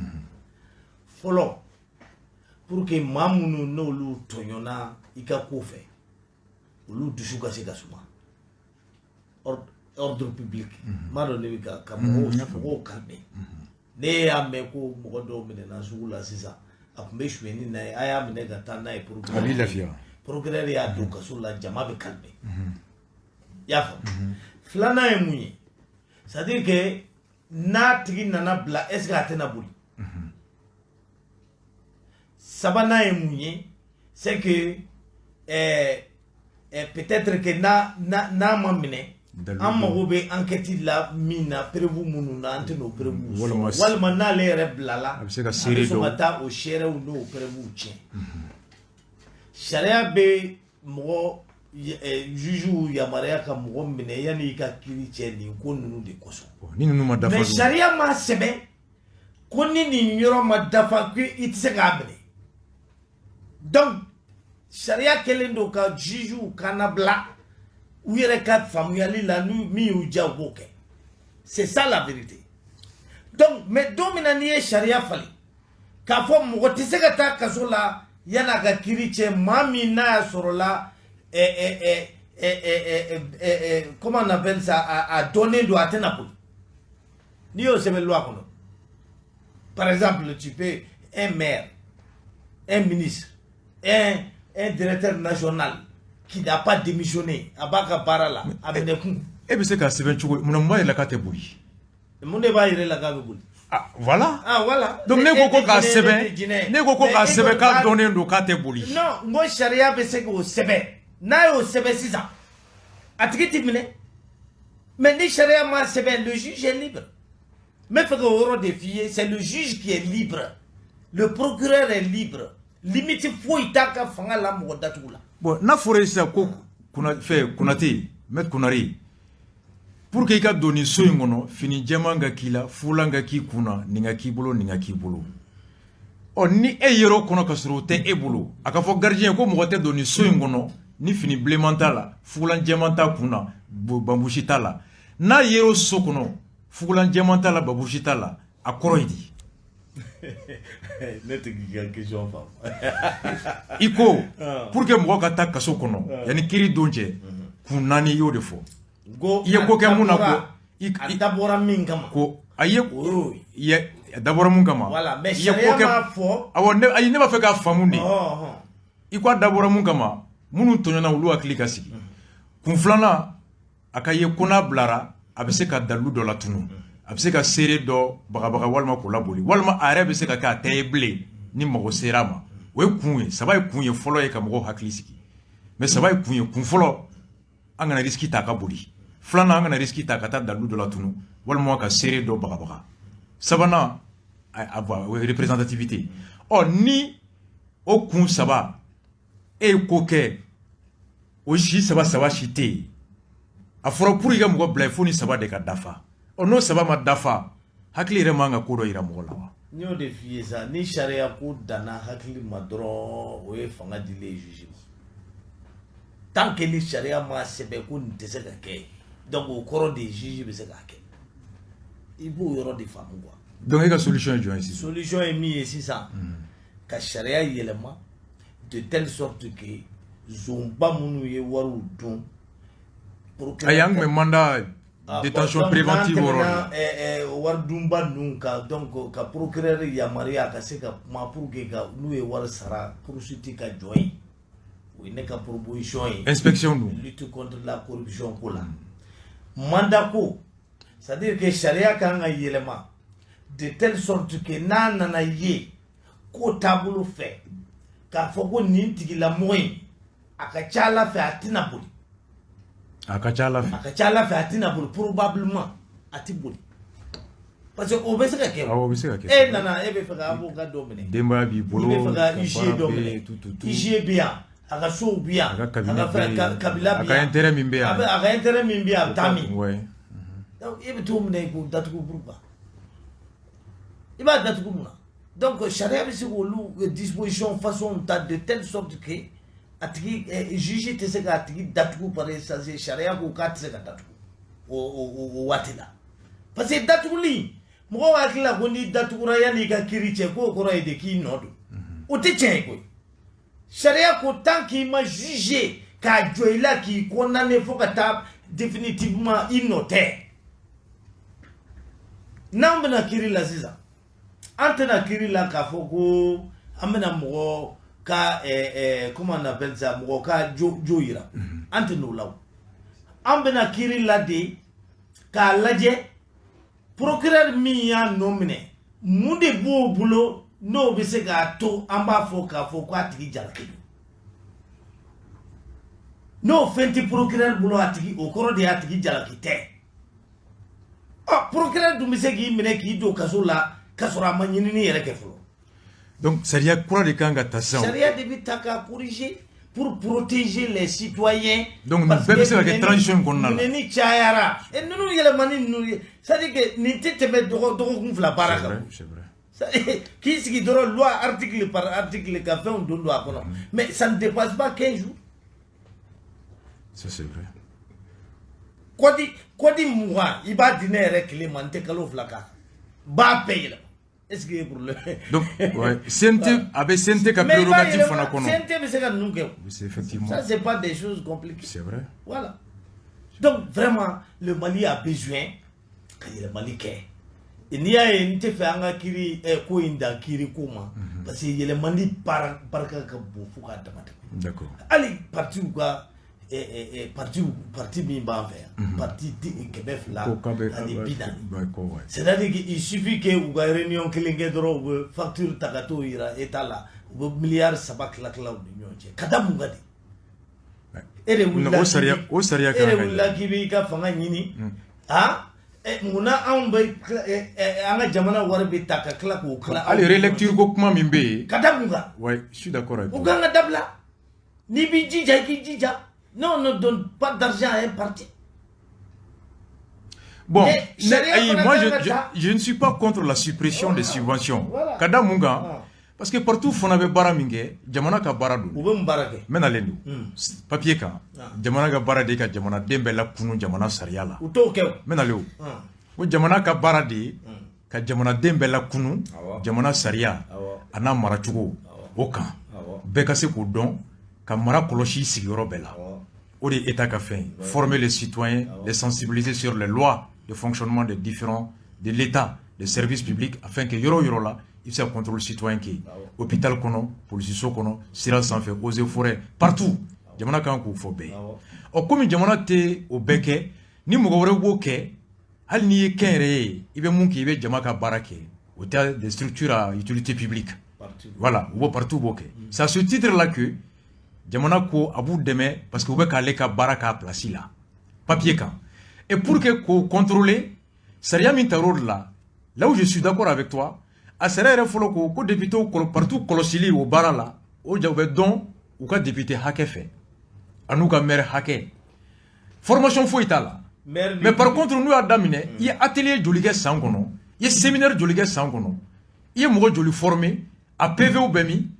Fɔlɔ, pour que maa minnu n'olu tɔɲɔna i ka ko fɛ, olu dusu ka se ka suma. Ordre public. N b'a dɔn ne bɛ ka mɔgɔw calmer. Ne y'a mɛn ko mɔgɔ dɔw minɛna sugu la sisan, a tun bɛ sonyɛni na ye, a y'a minɛ ka taa n'a ye procureur.
A b'i lafiya.
Procureur y'a don kaso la, jama bɛ calmer. I y'a faamu. Filanan ye mun ye? C'est à dire que n'a tigi nana bila, est ce que a tɛna boli? Sabanan ye mun ye? C'est que peut-être que n'a ma minɛ, an mago bɛ enquête la min na, preuve minnu na, an tɛ n'o preuve sɔrɔ, walima n'ale yɛrɛ bilala,
a bɛ se ka seere
a bɛ sɔn ka taa o seerew n'o preuve tiɲɛ. Sariya bɛ mɔgɔ juge yamaruya ka mɔgɔ minɛ yanni i ka kiiri cɛ nin ko ninnu de kosɔn.
Ni ninnu ma dafa.
Mais sariya ma sɛbɛn ko ni nin yɔrɔ ma dafa ko i tɛ se k'a minɛ. Donc sariya kɛlen don ka juge kana bila u yɛrɛ ka faamuyali la, n'u min y'u diya u b'o kɛ. C'est ça la vérité. Donc mais don min na n'i ye sariya falen k'a fɔ mɔgɔ tɛ se ka taa kaso la yan'a ka kiiri cɛ, maa min n'a y'a sɔrɔ la comment on appelle ça, a dɔnnen don a tɛna boli, n'i y'o sɛbɛn loi kɔnɔ, par exemple, tu peux un maire, un ministre, un directeur national qui n'a pas démissionné, a b'a ka baara la, a minɛ kun.
E bɛ se k'a sɛbɛn cogo mun na, mun b'a yira k'a tɛ boli?
Mun de b'a yira la k'a bɛ boli?
Ah, voilà.
Ah, voilà.
Donc ne ko k'a sɛbɛn, ne ko k'a sɛbɛn k'a dɔnnen don k'a tɛ boli.
Non, n ko sariya bɛ se k'o sɛbɛn. N'a y'o sɛbɛn sisan, a tigi ti minɛ. Mais ni sariya ma sɛbɛn, le juge est libre. N bɛ fɛ k'o yɔrɔ de f'i ye, c'est le juge qui est libre. Le procureur est libre. Limite foyi t'a ka fanga la mɔgɔ datugu la.
Bon, n'a fɔra sisan ko fɛ Konate, Maître Konare, pour que i ka don nin so in kɔnɔ, fini jɛman ka k'i la, fulan ka k'i kun na, nin ka k'i bolo, nin ka k'i bolo. Ɔ, ni e yer'o kɔnɔ ka sɔrɔ o tɛ e bolo, a ka fɔ gardien ko mɔgɔ tɛ don nin so in kɔnɔ ni fini bilenman t'a la, fugulan jɛman t'a kun na, babusi t'a la. N'a yer'o so kɔnɔ, fugulan jɛman t'a la, babusi t'a la, a kɔrɔ ye di?
Ne tɛ k'i ka question faamu.
I ko pour que mɔgɔ ka taa kaso kɔnɔ yanni kiiri don cɛ, kun naani, i y'o de fɔ.
Ko
I ye ko kɛ mun na, ko
a dabɔra min kama.
Ko a ye
O y'o ye.
I ye a dabɔra mun kama?
Voilà, mais
I ye ko
sariya
kɛ
m'a fɔ.
Awɔ, ne, ayi, ne b'a fɛ k'a faamu de. I ko a dabɔra mun kama, minnu tɔɲɔna, olu hakili ka sigi. Kun filanan, a ka ye ko n'a bilara, a bɛ se ka dalilu dɔ latunu, a bɛ se ka seere dɔ bagabaga walima k'o laboli, walima a yɛrɛ bɛ se ka kɛ a tɛ ye bilen ni mago sera a ma. O ye kun ye. Saba ye kun ye. Fɔlɔ ye ka mɔgɔw hakili sigi, mais saba ye kun ye. Kun fɔlɔ, an kana risque ta a ka boli. Filanan, an kana risque ta ka taa dalilu dɔ latunu walima ka seere dɔ bagabaga. Sabanan, o ye représentativité. Ɔ, ni o kun saba, e ye ko kɛ, o si saba saba si tɛ yen, a fɔra pour i ka mɔgɔ bila yen, fo ni saba de ka dafa. Ɔ, n'o saba ma dafa, hakili yɛrɛ man ka ko dɔ yira mɔgɔ la wa?
N y'o de f'i ye sa, ni sariya ko danna hakili ma dɔrɔn, o ye fanga dilen ye juge ma. Tant que ni sariya ma sɛbɛn ko nin tɛ se ka kɛ, donc o kɔrɔ de ye juge bɛ se k'a kɛ. I b'o yɔrɔ de faamu quoi.
Donc e ka solution ye jɔn ye sisan?
Solution ye min ye sisan, ka sariya yɛlɛma de telle sorte que zonba minnu ye wariw dun.
Ayi, an tun bɛ mandat détention
bon, donc,
préventive
n'an
yɔrɔ
tɛmɛna
de.
Wari dunba ninnu kan, donc ka procureur yamaruya a ka se ka kuma pour que ka n'u ye wari sara, poursuite ka jɔ yen. O ye ne ka proposition ye.
Inspection dun?
Lutte contre la corruption ko la, mandat ko, c'est à dire que sariya kan ka yɛlɛma de telle sorte que n'a nana ye ko taabolo fɛ k'a fɔ ko nin tigilamɔgɔ in, a ka ca ala fɛ, a tɛna boli.
A ka ca ala fɛ.
A ka ca ala fɛ, a tɛna boli, probablement a tɛ boli, parce que o bɛ se ka kɛ o.
Awɔ, o bɛ se ka kɛ.
E nana, e bɛ fɛ ka avocat dɔ minɛ.
Denbaya b'i bolo.
I bɛ fɛ ka
ka
huissier
baara
dɔ
bɛ
minɛ.
yen, tout, tout, tout.
Huissier bɛ yan, a ka sow bɛ yan.
A ka
a
cabinet
ka
bɛ
fɛn
yen.
kabila
A
bɛ
ka
yan.
intérêt min bɛ yan.
A ka intérêt min bɛ yan, a bɛ taa min? Donc e bɛ t'o minɛ k'o datugu, pourquoi? I b'a datugu mun na? Donc sariya bɛ se k'olu disposition façon ta de telle sorte que a tigi juge tɛ se k'a tigi datugu par exemple, sariya ko k'a tɛ se ka datugu o waati la, parce que datuguli, mɔgɔw hakili la ko n'i datugura yanni i ka kiiri cɛ, k'o kɔrɔ ye de k'i nɔ don. O tɛ tiɲɛ ye koyi. Sariya ko tant k'i ma jugé k'a jɔ i la k'i condamné fo ka taa définitivement, i nɔ tɛ. N'an bɛna kiiri la sisan, an tɛna kiiri la k'a fɔ ko an bɛna mɔgɔ ka comment on appelle ça, mɔgɔ ka jo yira, an tɛ n'o la o. An bɛna kiiri la de k'a lajɛ procureur min y'a nɔ minɛ, mun de b'o bolo n'o bɛ se k'a to an b'a fɔ k'a fɔ k'a tigi jalaki don. N'o fɛn tɛ procureur bolo, a tigi, o kɔrɔ de y'a tigi jalaki tɛ. Ɔ, procureur dun bɛ se k'i minɛ k'i don kaso la k'a sɔrɔ a ma ɲinini yɛrɛ kɛ fɔlɔ.
Donc sariya kura de kan ka ta sisan.
Sariya de bɛ ta k'a corriger pour protéger les citoyens.
Donc, nin
Parce
bɛɛ bɛ se ka
que
kɛ transition in kɔnɔna la.
Minɛni cayara. E ninnu yɛlɛmani ninnu ye, c'est à dire que nin tɛ tɛmɛ dɔgɔkun 2 baara
C'est
kan.
vrai, c'est vrai.
K'i sigi dɔrɔn, loi article par article, ka fɛnw don a kɔnɔ, mais ça ne dépasse pas 15 jours.
Ça, c'est vrai.
Code 20, i b'a di ne yɛrɛ kelen ma, n tɛ kalo 2 k'a kan, n b'a bɛɛ yɛlɛma. Est ce que ye problème?
Donc ouais, CNT, a bɛ CNT ka
Mais i b'a
prérogative
yɛlɛma,
fana kɔnɔ.
CNT bɛ se ka ninnu kɛ o.
Oui, c'est effectivement.
Ça, c'est pas des choses compliquées.
C'est vrai.
Voilà, donc vraiment, le Mali a besoin ka yɛlɛmali kɛ. N'i y'a ye n tɛ fɛ an ka kiiri ko in dan kiiri ko ma, parce que yɛlɛmali baara barika ka bon fo k'a dama tɛmɛ. Hali partiw ka parti, parti min b'an fɛ yan, parti 240.
Ko k'a bɛ ko ouais.
C'est-à-dire qu'il suffit que u ka réunion kelen kɛ dɔrɔn, u bɛ facture ta ka t'o yira état la, u bɛ miliyari 3 tila tila u ni ɲɔgɔn cɛ. Ka da mun kan de? E de wulila
O sariya, o sariya
e
kan
de
ka
wulila
yɛlɛma.
k'i b'i ka fanga ɲini. Han, munna anw bɛ an ka jamana wari bɛ ta ka tila k'o tila aw
Hali
ni ɲɔgɔn cɛ?
relecture ko kuma min bɛ yen.
Ka da mun kan?
Ouais, je suis d'accord avec
O
toi.
kan ka dabila. N'i b'i jija, i k'i jija. Non, on ne donne pas d'argent à un parti.
Bon,
Mais sariya
ayi,
fana
moi
kan ka ta.
je ne suis pas contre la suppression des subventions.
Voilà.
Ka da mun kan?
Ah.
Parce que parti fana bɛ baara min kɛ, jamana ka baara don.
U bɛ mun baara kɛ?
N bɛ nalen don papier kan. Jamana ka baara de ye ka jamanaden bɛɛ lakunu jamana sariya la.
U t'o kɛ o.
N bɛ nalen o. Ko jamana ka baara de ye ka jamanaden bɛɛ lakunu jamana sariya a n'a maracogo o kan, bɛɛ ka se k'o dɔn, ka mara kɔlɔsi sigiyɔrɔ bɛɛ la. O de ye État ka fɛn ye: former les citoyens, les sensibiliser sur les lois de fonctionnement des différents de l'État, des services publics, afin que yɔrɔ o yɔrɔ la, i bɛ se ka contrôle citoyen kɛ yen, hôpital kɔnɔ, polisiso kɔnɔ, sira sanfɛ, eaux et forêts, partout. Jamana kan k'o fɔ bɛɛ ye. Ɔ, komi jamana tɛ o bɛɛ kɛ, ni mɔgɔ wɛrɛ b'o kɛ, hali n'i ye kɛnyɛrɛye ye, i bɛ mun kɛ? I bɛ jama ka baara kɛ. O tɛ des structures à utilité publique. Voilà, u b'o parti b'o kɛ. C'est à ce titre là que jamana ko a b'u dɛmɛ, parce que u bɛ k'ale ka baara k'a place la papier kan. Et pour que k'o contrôler, sariya min tar'o de la, là où je suis d'accord avec toi, a sariya yɛrɛ fɔlɔ ko député parti kɔlɔsili o baara la, o ja u bɛ dɔn u ka député hakɛ fɛ an'u ka maire hakɛ. Formation foyi t'a la. Mais par contre, n'u y'a daminɛ, i ye atelier joli kɛ san kɔnɔ, i ye séminaire joli kɛ san kɔnɔ, i ye mɔgɔ joli former, a PV bɛ min,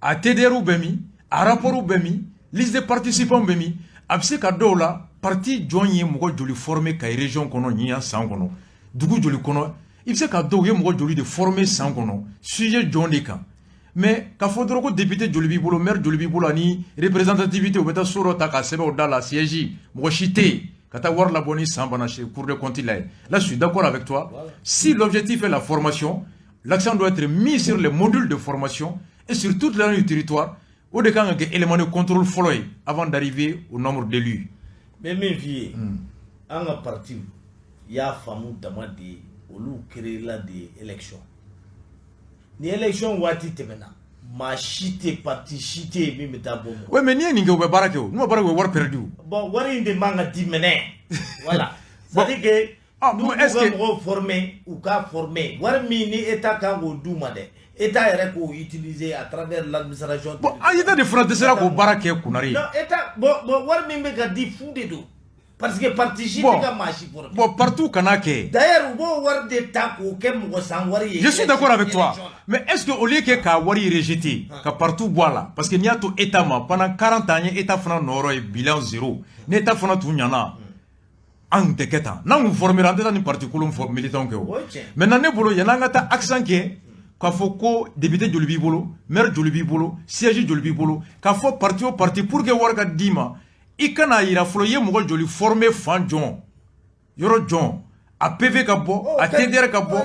a TDR bɛ min, a rapport bɛ min, liste de participants bɛ min? A bɛ se ka dɔw la, parti jɔn ye mɔgɔ joli former Kayi région kɔnɔ ɲinan san kɔnɔ, dugu joli kɔnɔ? I bɛ se ka dɔw ye mɔgɔ joli de former san kɔnɔ, sujet jɔn de kan? Mais k'a fɔ dɔrɔn ko député joli b'i bolo, maire joli b'i bolo, ani représentativité, u bɛ taa so dɔ ta k'a sɛbɛn o da la, siège mɔgɔ si tɛ yen, ka taa wari labɔ ni san banna chez Cour des comptes la ye. Là, je suis d'accord avec toi. Voilà. Si l'objectif est la formation, l'accent doit être mis sur les modules de formation et sur toute l'étendue du territoire. O de kan ka kɛ élément de contrôle fɔlɔ ye avant d'arriver au nombre d'élus.
N bɛ min f'i ye, an ka parti y'a faamu dama de ye, olu créé la de ye élection. Ni élection waati tɛmɛna, maa si tɛ, parti si tɛ yen min bɛ taa bɔ mɔgɔ.
Oui, mais n'i ye nin kɛ, u bɛ baara kɛ o. N'u ma baara kɛ, u bɛ wari perdu.
Bon, wari in de man ka di minɛ. Voilà. C'est à dire que n'u b'u ka mɔgɔw former, u k'a former. Wari min ni État kan k'o d'u ma dɛ, État yɛrɛ k'o utiliser à travers l'administration.
Bon, an État de fana dɛsɛra k'o baara kɛ, Konare.
Non, État, bon, wari min bɛ ka di, fu de don. Parce que parti si tɛ ka maa si former.
Bon, partout kana kɛ.
D'ailleurs, u b'o wari de ta k'o kɛ mɔgɔ san wari ye.
Je suis d'accord avec toi. Mais est-ce que au lieu que k'a wari rejeter, ka partout bɔ a la, parce que n'i y'a to État ma pendant 40 ans, an ye État fana nɔrɔ ye bilan zéro. Ni État fana tun ɲɛna, an tɛ kɛ tan. N'an kun formera, an tɛ taa ni parti kolon militant kɛ o. Maintenant, ne bolo, yan'an ka taa accent kɛ k'a fɔ ko député joli b'i bolo, maire joli b'i bolo, siège joli b'i bolo, k'a fɔ parti o parti, pour que wari ka d'i ma, i kana yira fɔlɔ i ye mɔgɔ joli former fan jɔn, yɔrɔ jɔn, a PV ka bɔ, a TDR ka bɔ.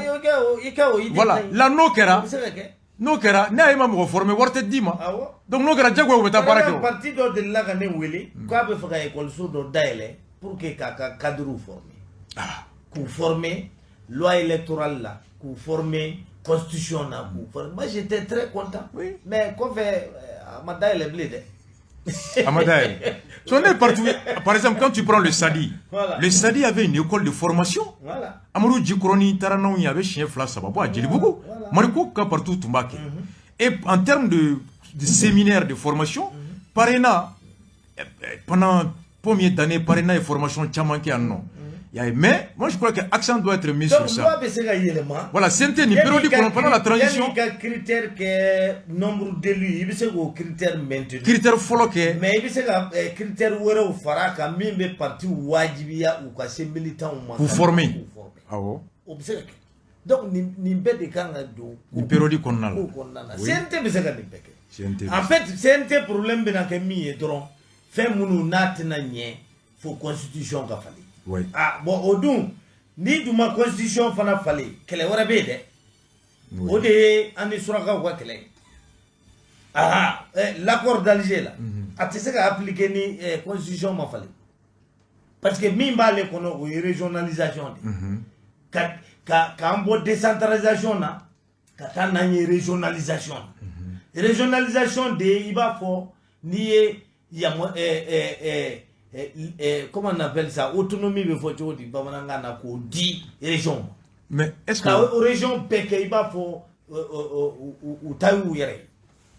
Voilà, là n'o kɛra, n'a ye ma mɔgɔ former, wari tɛ d'i ma. Donc n'o kɛra, jagoya u bɛ taa baara kɛ o.
Parti dɔ delila ka ne wele k'a bɛ fɛ ka école dɔ dayɛlɛ pour que k'a ka cadre former, k'u former loi électorale la, k'u former constitution na, k'u former. Moi, j'étais très content. Mais kɔfɛ, a ma dayɛlɛ bilen dɛ.
A ma dayɛlɛ. So ne partout, par exemple, quand tu prends le SADI, voilà, le SADI avait une école de formation.
Voilà.
Amadou Djikoroni taara n'anw ye, a bɛ siɲɛ fila saba bɔ a Jelibugu. Mariko ka partout tun b'a kɛ. Et en termes de séminaire de formation, PARENA, pendant combien d'années PARENA ye formation caman kɛ yan nɔ. Mais moi, je crois que l'accent doit être mis
donc,
sur ça.
Loi bɛ se ka yɛlɛma.
Voilà, CNT ni période kɔnɔ pendant la transition.
Yanni ka critère kɛ nombre d'élus, i bɛ se k'o critère maintenir.
Critère fɔlɔ kɛ.
Mais i bɛ se ka critère wɛrɛw fara a kan min bɛ parti wajibiya u ka se militants ma.
K'u former.
K'u former.
Awɔ.
O bɛ se ka kɛ. Donc nin bɛɛ de kan ka don.
Nin période kɔnɔna la.
Ko kɔnɔna la. CNT bɛ se ka nin bɛɛ kɛ.
CNT.
En fait, CNT problème bɛna kɛ min ye dɔrɔn, fɛn minnu n'a tɛna ɲɛ fo constitution ka falen.
Oui.
Ah bon, o dun, ni dun ma constitution fana falen, kɛlɛ wɛrɛ bɛ yen dɛ. O de ye an ni surakaw ka kɛlɛ ye. Ah, l'accord d'Alger la, a tɛ se ka appliquer ni constitution ma falen. Parce que min b'ale kɔnɔ, o ye régionalisation de ye. Ka ka k'an bɔ décentralisation na ka taa n'an ye régionalisation na. Régionalisation de ye, i b'a fɔ n'i ye yamɔ comment on appelle ça, autonomie bɛ fɔ cogo di bamanankan na, k'o di région ma.
Mais est-ce que
ka o région bɛɛ kɛ i b'a fɔ u ta y'u yɛrɛ ye,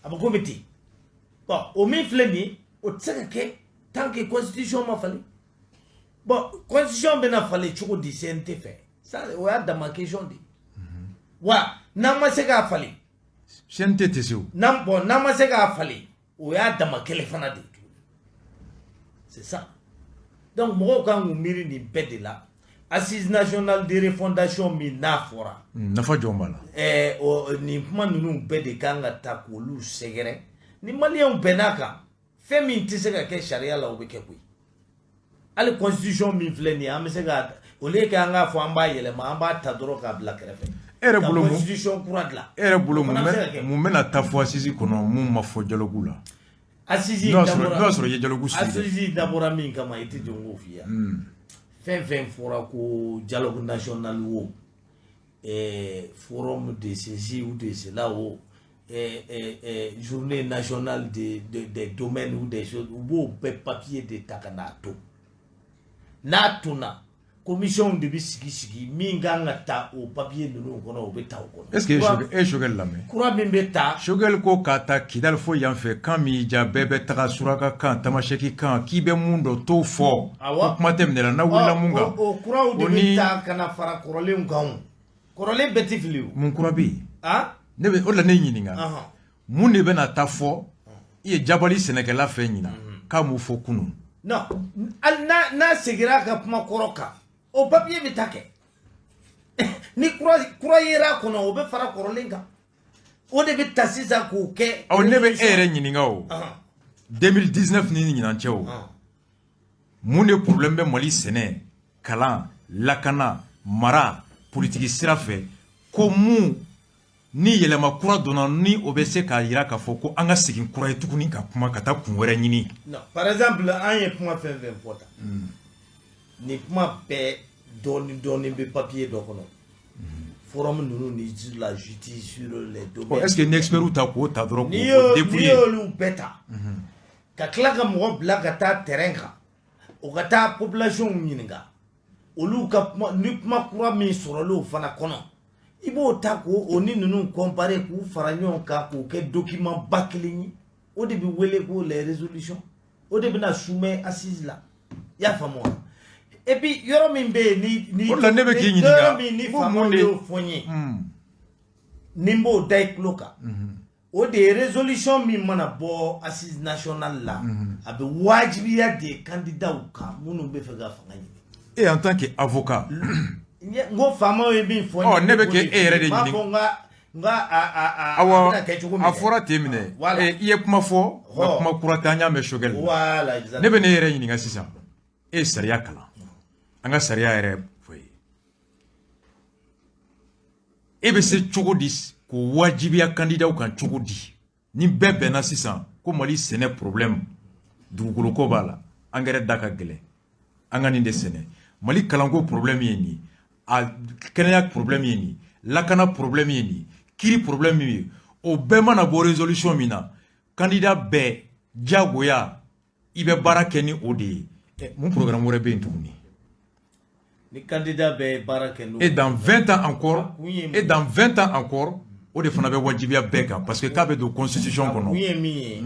a bɛ komi ten. Bon, o min filɛ nin ye, o tɛ se ka kɛ tant que constitution ma falen. Bon, constitution bɛna falen cogo di CNT fɛ? Ça, o y'a dama question de ye. Wa n'an ma se k'a falen
CNT tɛ se o.
Bon, n'an ma se k'a falen, o y'a dama kɛlɛ fana de ye tuguni. C'est ça. Donc mɔgɔw kan k'u miiri nin bɛɛ de la. Assise nationale de refondation min n'a fɔra,
Nafa jɔn b'a la?
Nin kuma ninnu bɛɛ de kan ka ta k'olu sɛgɛrɛ. Ni maliyɛnw bɛnn'a kan, fɛn min tɛ se ka kɛ sariya la, o bɛ kɛ koyi. Hali constitution min filɛ nin ye, an bɛ se ka, au lieu que an k'a fɔ an b'a yɛlɛma, an b'a ta dɔrɔn k'a bila kɛrɛfɛ.
E yɛrɛ bolo mun
Constitution kura dilan.
E yɛrɛ bolo,
O fana bɛ se ka kɛ.
mun bɛna taa fɔ assise kɔnɔ mun ma fɔ dialogue la?
Assise
N'o y'a sɔrɔ
dabɔra
n'o y'a sɔrɔ i ye dialogue suivi dɛ.
Assise dabɔra min kama, i tɛ jɔ n k'o f'i ye. Fɛn fɛn fɔra ko dialogue national wo, forum de ceci ou de cela wo, journée nationale des domaines ou des choses, u b'o bɛɛ papier de ta ka n'a to. N'a tonna, commission de bɛ sigi sigi min kan ka ta o papier ninnu kɔnɔ, o bɛ ta o kɔnɔ.
Est ce que e ye Choguel lamɛn?
Kura min bɛ ta.
Choguel ko k'a ta Kidali fo yan fɛ, kan min y'i diya, bɛɛ bɛ taga suraka kan, tamaseki kan, k'i bɛ mun dɔn t'o fɔ.
Awɔ.
Ko kuma tɛ minɛ la n'a wulila mun kan.
O kuraw de
O
bɛ ta ka na fara kɔrɔlenw kan o. Kɔrɔlen bɛɛ tɛ fili o.
Mun kura bɛ yen?
Han?
Ne bɛ o de la ne ɲininka. Mun de bɛna taa fɔ i ye jabali sɛnɛkɛla fɛ ɲinan k'a m'o fɔ kunun?
Non, hali n'a seginna a ka kuma kɔrɔ kan, o papier bɛ ta kɛ. Ni kura kura yera a kɔnɔ, o bɛ fara kɔrɔlen kan. O de bɛ ta sisan k'o kɛ.
Ɔ, ne bɛ e yɛrɛ ɲininka o. 2019 ni ɲinan cɛ o, mun de problème bɛ Mali sɛnɛ, kalan, lakana, mara, politiki sira fɛ, ko mun ni yɛlɛma kura donna ni o bɛ se k'a yira k'a fɔ ko an ka segin kura ye tuguni ka kuma ka taa kun wɛrɛ ɲini?
Non, par exemple, an ye kuma fɛn fɛn fɔ tan, nin kuma bɛɛ dɔɔni dɔɔni bɛ papier dɔ kɔnɔ. Forum ninnu ni sur la justice, sur les domaines.
Est ce que ni experts ta k'o ta dɔrɔn
N'i
k'o
y'o n'i
dépouiller?
y'olu bɛɛ ta, ka tila ka mɔgɔ bila ka taa terrain kan, o ka taa population ɲininka, olu ka kuma ni kuma kura min sɔrɔla o fana kɔnɔ, i b'o ta k'o o ni ninnu comparer, k'u fara ɲɔgɔn kan k'o kɛ document ba kelen ye. O de bɛ wele ko les résolutions. O de bɛna soumettre assise la. I y'a faamu wa? Et puis yɔrɔ min bɛ yen ni
O de la ne bɛ k'i ɲininka.
yɔrɔ min ni
Ko
faamaw
mun de
y'o fɔ n ye, ni n b'o da i tulo kan, o de ye résolution min mana bɔ assise nationale la, a bɛ wajibiya de candidat kan minnu bɛ fɛ ka fanga ɲini.
Et en tant que avocat?
N ko faamaw ye min fɔ n ye,
Ɔ, ne bɛ
b'o
k'e
de
yɛrɛ de
f'i ye. N m'a
ɲininka.
fɔ n ka a
Awɔ,
bɛna kɛ cogo min
a
dɛ.
fɔra ten minɛ.
Voilà.
I ye kuma fɔ nka
Hɔ.
kuma kura tɛ, an y'a mɛn Choguel la.
Voilà, exactement.
Ne bɛ ne yɛrɛ ɲininka sisan, e ye sariya kalan, an ka sariya yɛrɛ fɔ ye, e bɛ se cogo di k'o wajibiya candidat kan cogo di ni bɛɛ bɛnna sisan ko Mali sɛnɛ problème, dugukolo ko b'a la, engrais da ka gɛlɛn, an ka nin de sɛnɛ, Mali kalanko problème ye nin ye, a kɛnɛya problème ye nin ye, lakana problème ye nin ye, kiiri problème ye, o bɛɛ mana bɔ résolution min na, candidat bɛɛ diyagoya i bɛ baara kɛ ni o de ye? Mun programme wɛrɛ bɛ yen tuguni?
Ni candidat bɛɛ ye baara kɛ n'o
Et dans 20 ans encore,
kun ye mun
et dans 20 ans encore, o de fana bɛ wajibiya bɛɛ kan parce que k'a bɛ don constitution
A kun
kɔnɔ.
ye min ye,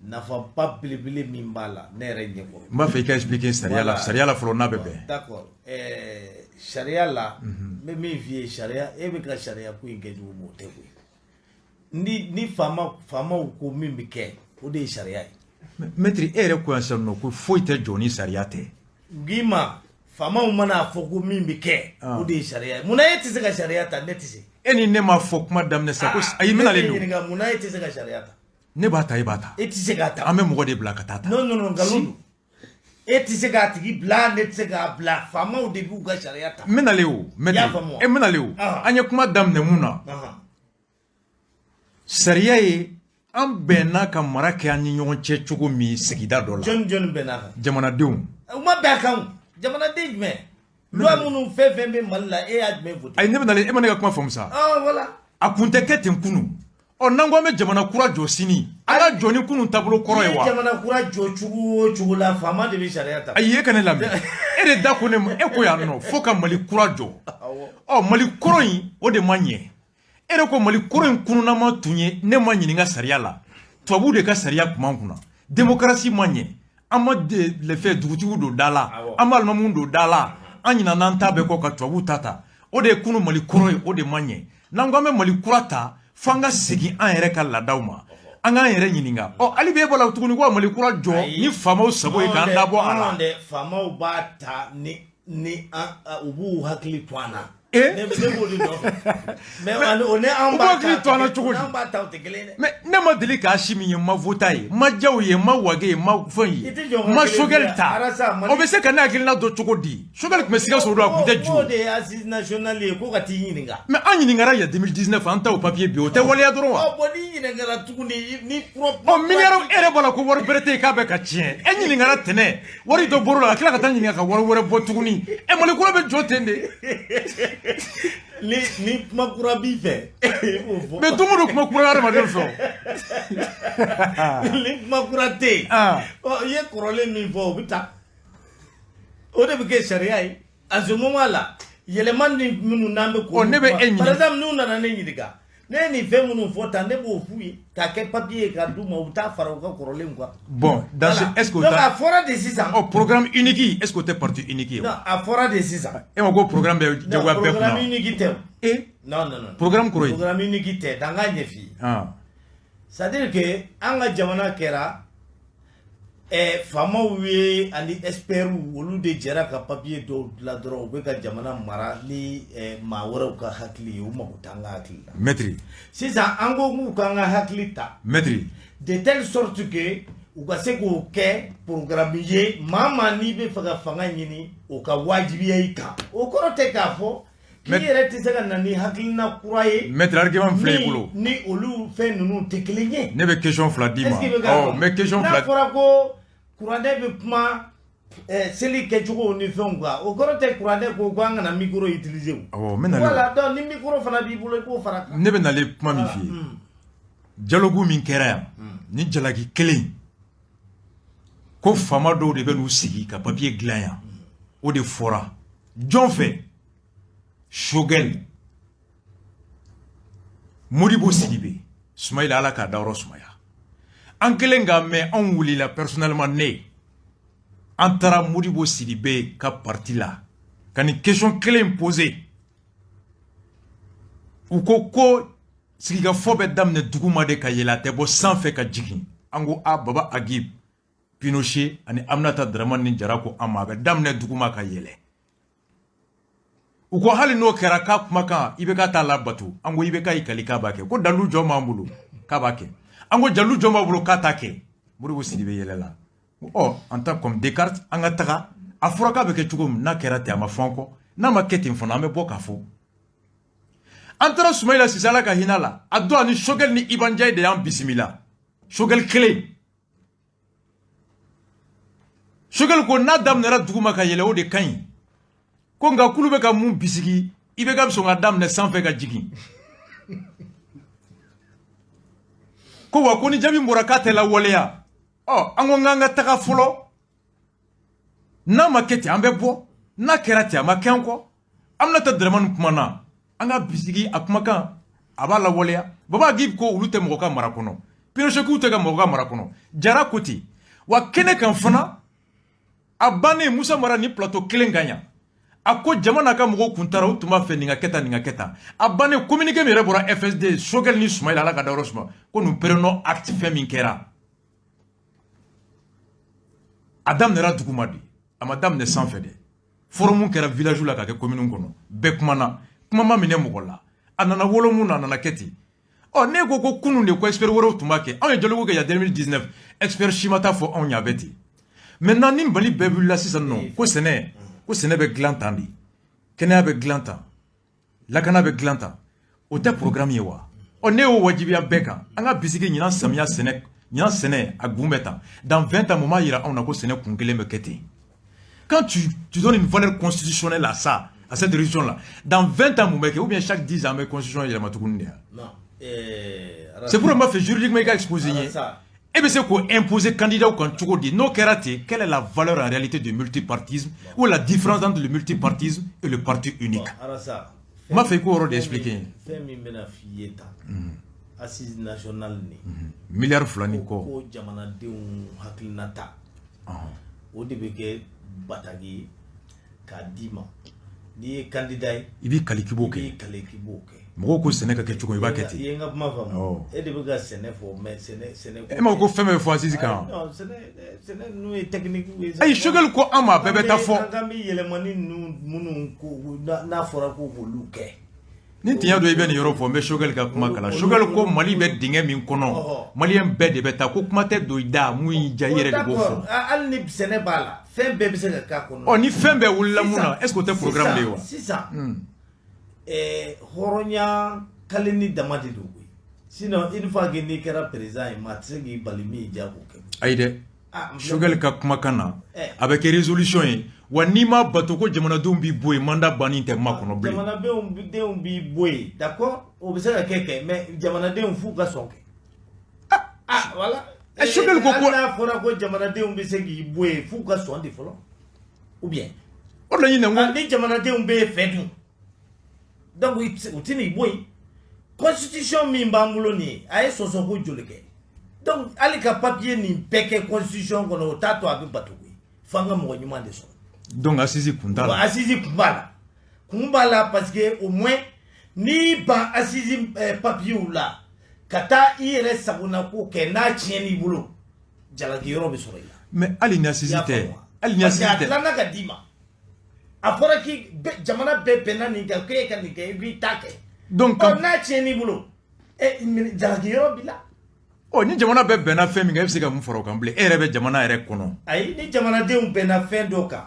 nafaba belebele min b'a la, ne yɛrɛ ɲɛkɔrɔ.
N b'a fɛ i ka expliquer sariya la,
Voilà.
sariya la fɔlɔ, n'a bɛ bɛn.
D'accord. Sariya la, n bɛ min f'i ye, sariya, e bɛ ka sariya ko in kɛ cogo min, o tɛ koyi. Ni faamaw ko min bɛ kɛ, o de ye sariya ye.
Maître, e yɛrɛ ko yan sisan nɔ ko foyi tɛ jɔ ni sariya tɛ.
N k'i ma, faamaw mana fɔ ko min bɛ kɛ, o de ye sariya ye. Munna e tɛ se ka sariya ta, ne tɛ se?
E ni ne m'a fɔ kuma daminɛ sa ko ayi, n bɛnalen
Ne
don.
ɲininka, munna e tɛ se ka sariya ta?
Ne b'a ta, e b'a ta.
E tɛ se k'a ta.
An bɛ mɔgɔ de bila ka taa ta.
Non, non, non, nkalon don. E tɛ se k'a tigi bila, ne tɛ se k'a bila. Faamaw de b'u ka sariya ta.
N bɛnalen o, maître.
I y'a faamu wa?
E n bɛnalen o. An ye kuma daminɛ mun na? Sariya ye an bɛnna ka mara kɛ an ni ɲɔgɔn cɛ cogo min sigida dɔ la.
Jɔnni jɔnni bɛn'a kan?
Jamanadenw.
U ma bɛn a kan o. Jamanaden jumɛn? Loi minnu fɛn fɛn bɛ Mali la, e y'a jumɛn voté?
Ayi, ne bɛnalen, e ma ne ka kuma faamu sa.
Ah, voilà.
A kun tɛ kɛ ten kunun. Ɔ, n'an ko an bɛ jamana kura jɔ sini, an ka jɔ ni kunun taabolo kɔrɔ ye
N'i ye
wa?
jamana kura jɔ cogo o cogo la, faama de bɛ sariya ta.
Ayi, e ka ne lamɛn, e de da ko ne ma, e ko yan nɔ fo ka Mali kura jɔ.
Awɔ.
Ɔ, Mali kɔrɔ in, o de ma ɲɛ. E de ko Mali kɔrɔ in kunnunama tun ye, ne ma ɲininka sariya la, tubabuw de ka sariya tun b'an kunna, démocratie ma ɲɛ, an ma le fait dugutigiw don da la, an ma alimamuw don da la, an ɲinana an ta bɛɛ kɔ ka tubabuw ta ta, o de ye kunu Mali kɔrɔ ye, o de ma ɲɛ. N'an ko an bɛ Mali kura ta, Fo an ka segin an yɛrɛ ka laadaw ma, an k'an yɛrɛ ɲininka. Ɔ, hali bi e bɔra tuguni ko Mali kura jɔ ni faamaw sago ye k'an dabɔ a la.
Non dɛ, faamaw b'a ta ni an u b'u hakili to an na. Ne b'o de nɔfɛ. Mais o ni an b'a
hakili to an na cogo di?
An b'a ta, o tɛ kelen ye dɛ.
Mais ne ma deli k'a si min ye, n ma voter ye, n ma Diaw ye, n ma Wagué ye, n ma fɛn ye, n ma Choguel ta. O bɛ se ka ne hakilina dɔn cogo di? Choguel tun bɛ Sikaso don, a tun tɛ ju.
O de ye assise nationale ye, ko ka t'i ɲininka.
Mais an ɲininkara yan 2019, an ta o papier bi, o tɛ waleya dɔrɔn wa?
Ɔ bon, n'i ɲininkara tuguni ni kura.
Ɔ, miliyari e yɛrɛ b'a la ko wari bɛrɛ tɛ yen k'a bɛ ka tiɲɛ. E ɲininkara tɛnɛ, wari dɔ bɔr'o la ka tila ka taa ɲininka ka wari wɛrɛ bɔ tuguni. Ɛ, Mali kura bɛ jɔ ten de.
Ni kuma kura b'i fɛ, i b'o fɔ.
Mais don o don kuma kura hadamaden fɛ.
Ni kuma kura tɛ yen, ɔ, i ye kɔrɔlen min fɔ, o bɛ taa. O de bɛ kɛ sariya ye. À ce moment là, yɛlɛma ni minnu n'an bɛ
k'o. Ne bɛ e ɲininka.
Par exemple, n'u nana ne ɲininka, ne ye nin fɛn minnu fɔ tan, ne b'o f'u ye k'a kɛ papier ye k'a d'u ma, u bɛ taa fara u ka kɔrɔlenw kan.
Bon, dans ce, est-ce que
donc a fɔra de sisan.
Ɔ, programme unique, est-ce que o tɛ parti unique ye?
Non, a fɔra de sisan.
E ma ko programme bɛ jagoya bɛɛ kunna.
Programme unique tɛ o.
E.
Non, non, non.
Programme kɔrɔ ye.
Programme unique tɛ, dan k'a ɲɛ f'i ye. C'est à dire que an ka jamana kɛra faamaw ye ani experts, olu de jɛra ka papier dɔw dilan dɔrɔn, u bɛ ka jamana mara ni maa wɛrɛw ka hakili ye, u mago t'an ka hakili la.
Maître.
Sisan an ko k'u k'an ka hakili ta.
Maître.
De telle sorte que u ka se k'o kɛ programme ye, maa maa n'i bɛ fɛ ka fanga ɲini, o ka wajibiya i kan. O kɔrɔ tɛ k'a fɔ k'i yɛrɛ tɛ se ka na ni hakilina kura ye.
Maître, argument filɛ i bolo.
Ni olu fɛn ninnu tɛ kelen ye.
Ne bɛ question fila d'i ma. Ɔ, n bɛ question fila.
N'a fɔra ko kuranɛ bɛ kuma seli kɛcogo ni fɛnw kan, o kɔrɔ tɛ kuranɛ ko an kana micro utiliser o.
Awɔ, n bɛ nalen.
Voilà, donc ni micro fana b'i bolo, i b'o fara kan.
Ne bɛ nalen kuma min f'i ye. Dialogue min kɛra yan, ni jalaki kelen ko faama dɔw de bɛ n'u sigi ka papier dilan yan, o de fɔra jɔn fɛ? Choguel, Modibo Sidibé, Soumaïla, Ala k'a dayɔrɔ sumaya. An kɛlen k'a mɛn, anw wulila personnellement, ne an taara Modibo Sidibé ka parti la ka nin question kelen poser. U ko ko sigikafɔ bɛ daminɛ duguma de ka yɛlɛ, a tɛ bɔ sanfɛ ka jigin. An ko a Baba Agib, Pinochet ani Aminata Dramane ni Jara ko an ma, a bɛ daminɛ duguma ka yɛlɛ. U ko hali n'o kɛra k'a kumakan IBK t'a labato. An ko IBK y'i kali k'a b'a kɛ. Ko dalu jɔn b'an bolo k'a b'a kɛ. An ko dalu jɔn b'a bolo k'a t'a kɛ. Modibo Sidibé yɛlɛ la. Ɔ, en tant comme Descartes, an ka taga, a fɔra k'a bɛ kɛ cogo min, n'a kɛra ten, a ma fɔ an kɔ, n'a ma kɛ ten fana, an bɛ bɔ k'a fɔ. An taara Soumaïla Cissé, Ala ka hinɛ la, a don ani Choguel ni Iba Ndiaye de y'an bisimila. Choguel kelen, Choguel ko n'a daminɛra duguma ka yɛlɛ, o de ka ɲi. Ko nka k'olu bɛ ka mun bisigi, IBK bɛ sɔn ka daminɛ sanfɛ ka jigin. Ko wa ko ni jaabi bɔra k'a tɛ lawaleya. Ɔ, an ko k'an ka taga fɔlɔ, n'a ma kɛ ten, an bɛ bɔ, n'a kɛra ten, a ma kɛ an kɔ. Aminata Dramane kumana, an ka bisigi a kumakan, a b'a lawaleya. Baba Agib ko olu tɛ mɔgɔ ka mara kɔnɔ, Pinochet k'u tɛ ka mɔgɔ ka mara kɔnɔ, Jara ko ten. Wa kɛnɛ kan fana, a bannen, Musa Mara ni plateau kelen kan yan, a ko jama n'a ka mɔgɔw kun taara, u tun b'a fɛ nin ka kɛ tan, nin ka kɛ tan. A bannen, communiqué min yɛrɛ bɔra FSD, Choguel ni Soumaïla, Ala ka dayɔrɔ suma, ko nous prenons acte fɛn min kɛra. A daminɛra duguma de, a ma daminɛ sanfɛ dɛ. Forum kɛra village la ka kɛ commune kɔnɔ, bɛɛ kumana, kuma ma minɛ mɔgɔ la. A nana wolo mun na, a nana kɛ ten. Ɔ, ne ko ko kunun de ko expert wɛrɛw tun b'a kɛ. Anw ye dialogue kɛ yan 2019, expert si ma taa fɔ anw ye a bɛ ten. Maintenant ni Mali bɛɛ wulila sisan nɔ ko sɛnɛ, ko sɛnɛ bɛ dilan tan de, kɛnɛya bɛ dilan tan, lakana bɛ dilan tan, o tɛ programme ye wa? Ɔ, ne y'o wajibiya bɛɛ kan, an ka bisigi ɲinan samiya sɛnɛ, ɲinan sɛnɛ a gun bɛ tan. Dans 20 ans, mun b'a yira anw na ko sɛnɛ kun kelen bɛ kɛ ten? Quand tu donnes une valeur constitutionnelle à ça, à cette résolution-là, dans 20 ans, mun bɛ kɛ? Ou bien chaque 10 ans, an bɛ constitution yɛlɛma tuguni de ya?
Non.
C'est pour m'a fait juridiquement i ka exposé ye. E bɛ se k'o imposer candidat kan cogo di? N'o kɛra ten, quelle est la valeur en réalité du multipartisme ou la différence entre le multipartisme et le parti unique? N b'a fɛ i k'o yɔrɔ de expliquer n ye.
Fɛn min bɛna f'i ye tan, assise nationale nin,
2 miliyari ni kɔ.
Ko jamanadenw hakilina ta, o de bɛ kɛ bataki ye k'a d'i ma n'i ye candidat ye.
I b'i kali k'i b'o kɛ.
I b'i kali k'i b'o kɛ.
Mɔgɔw ko sɛnɛ ka kɛ cogo i b'a kɛ ten.
I ye n ka kuma faamu. E de bɛ ka sɛnɛ fɔ mais sɛnɛ.
E ma ko fɛn bɛɛ fɔ assise kan.
Non, sɛnɛ ninnu ye technique ye.
Ayi, Choguel ko an ma a bɛɛ bɛ taa fɔ.
An kan bɛ yɛlɛmani ninnu minnu ko n'a fɔra ko k'olu kɛ.
Ni tiɲɛ don i bɛ nin yɔrɔ fɔ, n bɛ Choguel ka kuma kalan. Choguel ko Mali bɛ dingɛ min kɔnɔ, Maliyɛn bɛɛ de bɛ taa, ko kuma tɛ don i da, mun y'i diya i yɛrɛ de b'o fɔ.
Hali ni sɛnɛ b'a la, fɛn bɛɛ bɛ se ka k'a kɔnɔ.
Ɔ ni fɛn bɛɛ wulila mun na, est ce que o tɛ programme de ye wa?
Sisan. Hɔrɔnya kale ni dama de don koyi. Sinon une fois que n'i kɛra président ye, maa tɛ se k'i bali min diya k'o kɛ.
Ayi dɛ. Choguel ka kumakan na, a bɛ kɛ résolution ye wa n'i ma bato ko jamanadenw b'i bɔ yen, mandat banni tɛ ma kɔnɔ bilen.
Jamanadenw b'i bɔ yen, d'accord, o bɛ se ka kɛ mais jamanadenw f'u ka sɔn kɛ. Ah voilà.
Choguel ko
hali n'a fɔra ko jamanadenw bɛ se k'i bɔ yen, f'u ka sɔn de fɔlɔ, ou bien.
O de la ɲinɛ ko.
Ni jamanadenw b'e fɛ dun, donc u tɛn'i bɔ yen. Constitution min b'an bolo nin ye, a ye sɔsɔko joli kɛ. Donc hali ka papier nin bɛɛ kɛ constitution kɔnɔ, o t'a to a bɛ bato koyi. F'an ka mɔgɔ ɲuman de sɔrɔ.
Donc assise kun t'a la.
Assise kun b'a la. Kun b'a la parce que au moins n'i ban assise papier la ka taa i yɛrɛ sagona ko kɛ, n'a tiɲɛn'i bolo, jalaki yɔrɔ bɛ sɔrɔ i la.
Mais hali ni assise tɛ. Hali ni assise tɛ.
Parce que a dilanna ka d'i ma. A fɔra k'i jamana bɛɛ bɛnna nin kan k'e ka nin kɛ, i b'i ta kɛ.
Donc
n'a tiɲɛn'i bolo, jalaki yɔrɔ b'i la.
Ɔ ni jamana bɛɛ bɛnna fɛn min kan, e bɛ se ka mun fara o kan bilen? E yɛrɛ bɛ jamana yɛrɛ kɔnɔ.
Ayi, ni jamanadenw bɛnna fɛn dɔ kan,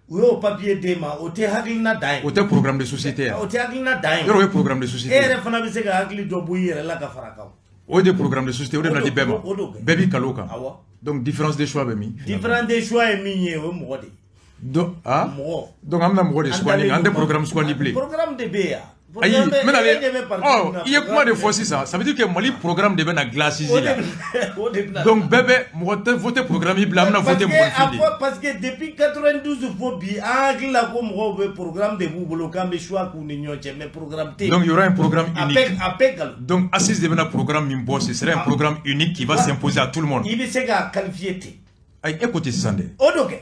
u y'o papier d'e ma, o tɛ hakilina dan ye.
O tɛ programme de société ye.
O tɛ hakilina dan ye.
Yɔrɔ o ye programme de société.
E yɛrɛ fana bɛ se ka hakili dɔ bɔ i yɛrɛ la ka fara a kan.
O de programme de société, o de bɛna di bɛɛ ma. Bɛɛ b'i kalo o kan.
Awɔ.
Donc différence de choix bɛ min?
Différence de choix ye min ye, o ye mɔgɔ de ye.
Donc ah.
Mɔgɔ.
Donc an bɛna mɔgɔ de sugandi, an tɛ programme sugandi bilen.
Programme de bɛ yan.
Ayi, n bɛna ale ɔ i ye kuma de fɔ sisan, ça veut dire que Mali programme de bɛna dilan assise la. Donc bɛɛ bɛ mɔgɔ tɛ voter programme yi bila, an bɛna voter mɔgɔninfin de.
Parce que depuis 92 fo bi, an hakili la ko mɔgɔw bɛ programme de b'u bolo k'an bɛ choix k'u ni ɲɔgɔn cɛ, mais programme tɛ yen.
Donc il y aura un programme unique.
A bɛɛ nkalon.
Donc assise de bɛna programme min bɔ, ce serait un programme unique qui va s'imposer à tout le monde.
I bɛ se k'a qualifier ten.
Ayi, e ko ten sisan dɛ.
O don kɛ.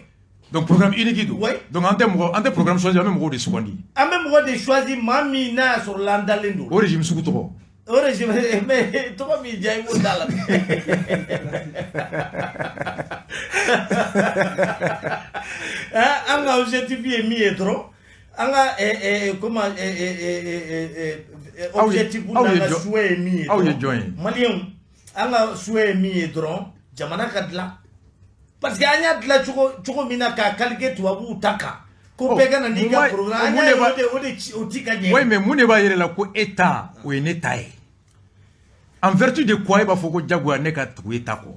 Donc programme unique don.
Oui.
Donc an tɛ mɔgɔ, an tɛ programme choisir, an bɛ mɔgɔw de sugandi.
An bɛ mɔgɔ de choisir, maa min n'a y'a sɔrɔ la an dalen don.
O régime sugu tɔgɔ.
O régime, mais tɔgɔ min diya i b'o d'a la. An ka objectif ye min ye dɔrɔn, an ka comment objectif n'an ka souhait ye min ye.
Aw ye jɔn ye?
Maliyɛnw, an ka souhait ye min ye dɔrɔn, jamana ka dilan. Parce que an y'a dilan cogo min na k'a calquer tubabuw ta kan, ko bɛɛ ka na n'i ka programme, an y'a ye o de o ti ka ɲɛ.
Oui, mais mun de b'a yɛrɛ la ko e ta o ye ne ta ye? En vertu de quoi e b'a fɔ ko jagoya ne ka tugu e ta kɔ?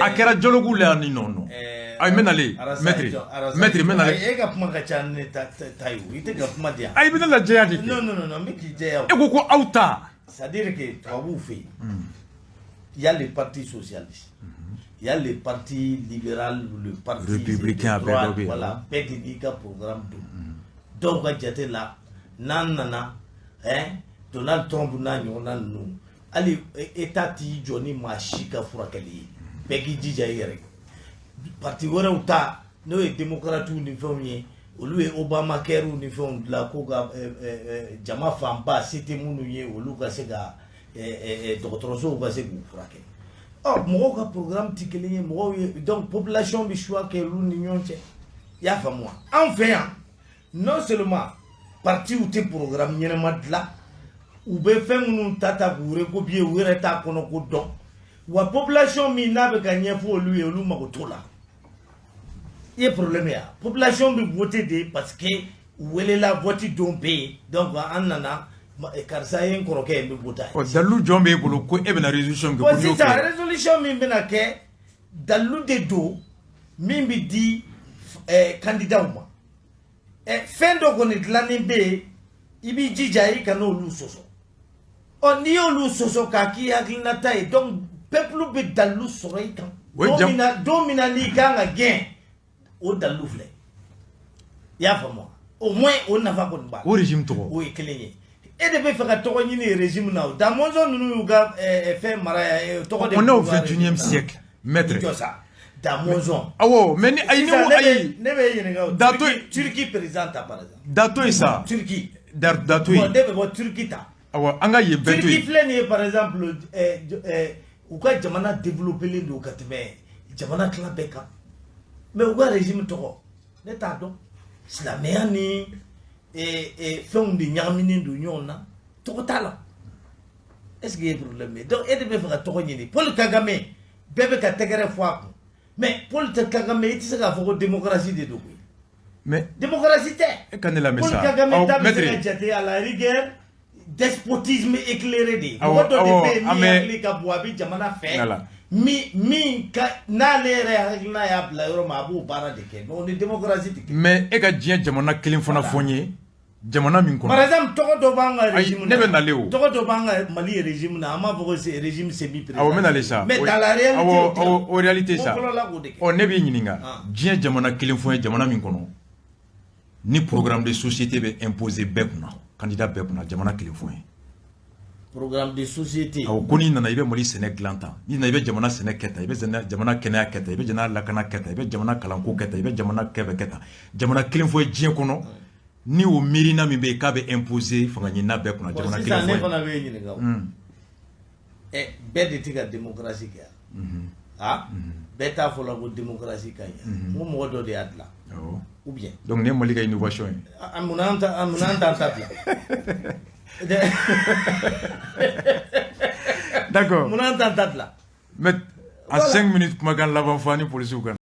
A kɛra dialogue la yan ni nɔ. Ayi, n bɛ nalen maître, n bɛ nalen.
E ka kuma ka ca ni ne ta ye o, i tɛ ka kuma di yan.
Ayi, i bɛ ne lajɛya de kɛ.
Non non non, n bɛ k'i jɛya o.
E ko ko aw ta.
C'est à dire que tubabuw fɛ yen, il y a le parti socialiste. Il y a le parti libéral, le parti
républicain,
droit, voilà, bɛɛ de b'i ka programme don. Dɔw ka jate la, n'an nana, hein, Donald Trump n'a ɲɔgɔnna ninnu, hali État t'i jɔ ni maa si ka furakɛli ye, bɛɛ k'i jija i yɛrɛ. Parti wɛrɛw ta, n'o ye démocrates ni fɛnw ye, olu ye Obamacare ni fɛnw dilan ko ka jama fanba se tɛ minnu ye, olu ka se ka dɔgɔtɔrɔsow ka se k'u furakɛ. Ɔ mɔgɔw ka programme tɛ kelen ye, mɔgɔw ye, donc population bɛ choix kɛ olu ni ɲɔgɔn cɛ. I y'a faamu wa? Anw fɛ yan, non seulement partiw tɛ programme ɲɛnama dilan, u bɛ fɛn minnu ta k'u recopier, u yɛrɛ t'a kɔnɔ ko dɔn. Wa population min n'a bɛ ka ɲɛfɔ olu ye, olu mago t'o la. I ye problème ye wa? Population bɛ voter de parce que u welela vote don bɛ yen, donc an nana, karisa ye n kɔrɔkɛ ye, n bɛ voter a ye.
Ɔ dalilu jɔn b'e bolo ko e bɛna résolution min kɛ?
Bon, sisan résolution min bɛna kɛ, dalilu de don min bɛ di candidat ma. Fɛn dɔ kɔni dilannen bɛ yen, i b'i jija i kana olu sɔsɔ. Ɔ n'i y'olu sɔsɔ k'a k'i hakilinata ye, donc peuple bɛ dalilu sɔrɔ i kan. Don min na n'i kan ka gɛn, o dalilu filɛ. I y'a faamu wa? Au moins o nafa kɔni b'a la.
O régime tɔgɔ.
O ye kelen ye. E de bɛ fɛ ka tɔgɔ ɲini régime na o. Da Mɔnzɔn ninnu y'u ka fɛn mara yan, tɔgɔ de.
On est au 21e siècle, maître.
I jɔ sa. Da Mɔnzɔn.
Awɔ, mais ni ayi ni ko ayi.
Ne bɛ ɲininka o.
Dato
Turquie président ta par exemple.
Dato ye sa.
Turquie.
Dato ye.
Bon, ne bɛ bɔ Turquie ta.
Awa, an ka yen bɛɛ to
Turquie
yen.
filɛ nin ye, par exemple, u ka jamana développé don ka tɛmɛ jamana tila bɛɛ kan, mais u ka régime tɔgɔ ne t'a dɔn. Silamɛya ni fɛnw de ɲagaminen don ɲɔgɔn na, tɔgɔ t'a la. Est ce que ye problème ye? Donc e de bɛ fɛ ka tɔgɔ ɲini. Paul Kagame, bɛɛ bɛ ka tɛgɛrɛ fɔ a kun, mais Paul Kagame, i tɛ se k'a fɔ ko démocratie de don koyi.
Mais
Démocratie tɛ.
E ka ne lamɛn
Paul
sa.
Kagame
Aw,
ta bɛ se
maître.
ka jate à la rigueur despotisme éclairé de ye.
Awɔ,
Mɔgɔ dɔ de
awɔ,
bɛ yen
an
min hakili ka bon, a bɛ jamana fɛ.
Voilà.
Min ka n'ale yɛrɛ hakilina y'a bila yɔrɔ min, a b'o baara de kɛ, mais o ni démocratie tɛ kelen.
Mais e ka diɲɛ jamana kelen fana fɔ n ye, jamana min
Par
kɔnɔ.
exemple, tɔgɔ dɔ b'an ka
Ayi,
régime
ne
na.
bɛ nalen o.
Tɔgɔ dɔ b'an ka Mali régime na, an b'a fɔ ko c'est régime semi présidentiel.
Awɔ, n bɛ nalen sa.
Mais dans la réalité,
Awɔ,
o tɛ.
awɔ, o réalité sa.
Ko fɔlɔ la k'o de kɛ.
Ɔ, ne b'i ɲininka.
Ah.
Diɲɛ jamana kelen fɔ n ye, jamana min kɔnɔ ni programme de société bɛ imposer bɛɛ kunna, candidat bɛɛ kunna, jamana kelen fɔ n ye.
Programme de société.
Awɔ, ko n'i nana, i bɛ Mali sɛnɛ dilan tan, n'i nana, i bɛ jamana sɛnɛ kɛ tan, i bɛ jamana kɛnɛya kɛ tan, i bɛ jamana lakana kɛ tan, i bɛ jamana kalanko kɛ tan, i bɛ jamana kɛ bɛɛ kɛ tan. Jamana kelen fɔ ye diɲɛ kɔnɔ ni o miirina min bɛ yen k'a bɛ imposer fanga ɲinina bɛɛ kunna,
Bon,
jamana
sisan
kelen
ne
fɔ ye.
fana bɛ ɲininka o. Ɛ, bɛɛ de tɛ ka démocratie kɛ yan. Ah, bɛɛ t'a fɔ la ko démocratie ka ɲi. N ko mɔgɔ dɔ de y'a dilan.
Awɔ.
Ou bien.
Donc nin ye Mali ka innovation ye.
A munna an ta, munna an t'an ta dilan?
D'accord.
Munna an t'an ta dilan?
Mais en 5 minutes, kumakan laban fɔ ani polisiw kan.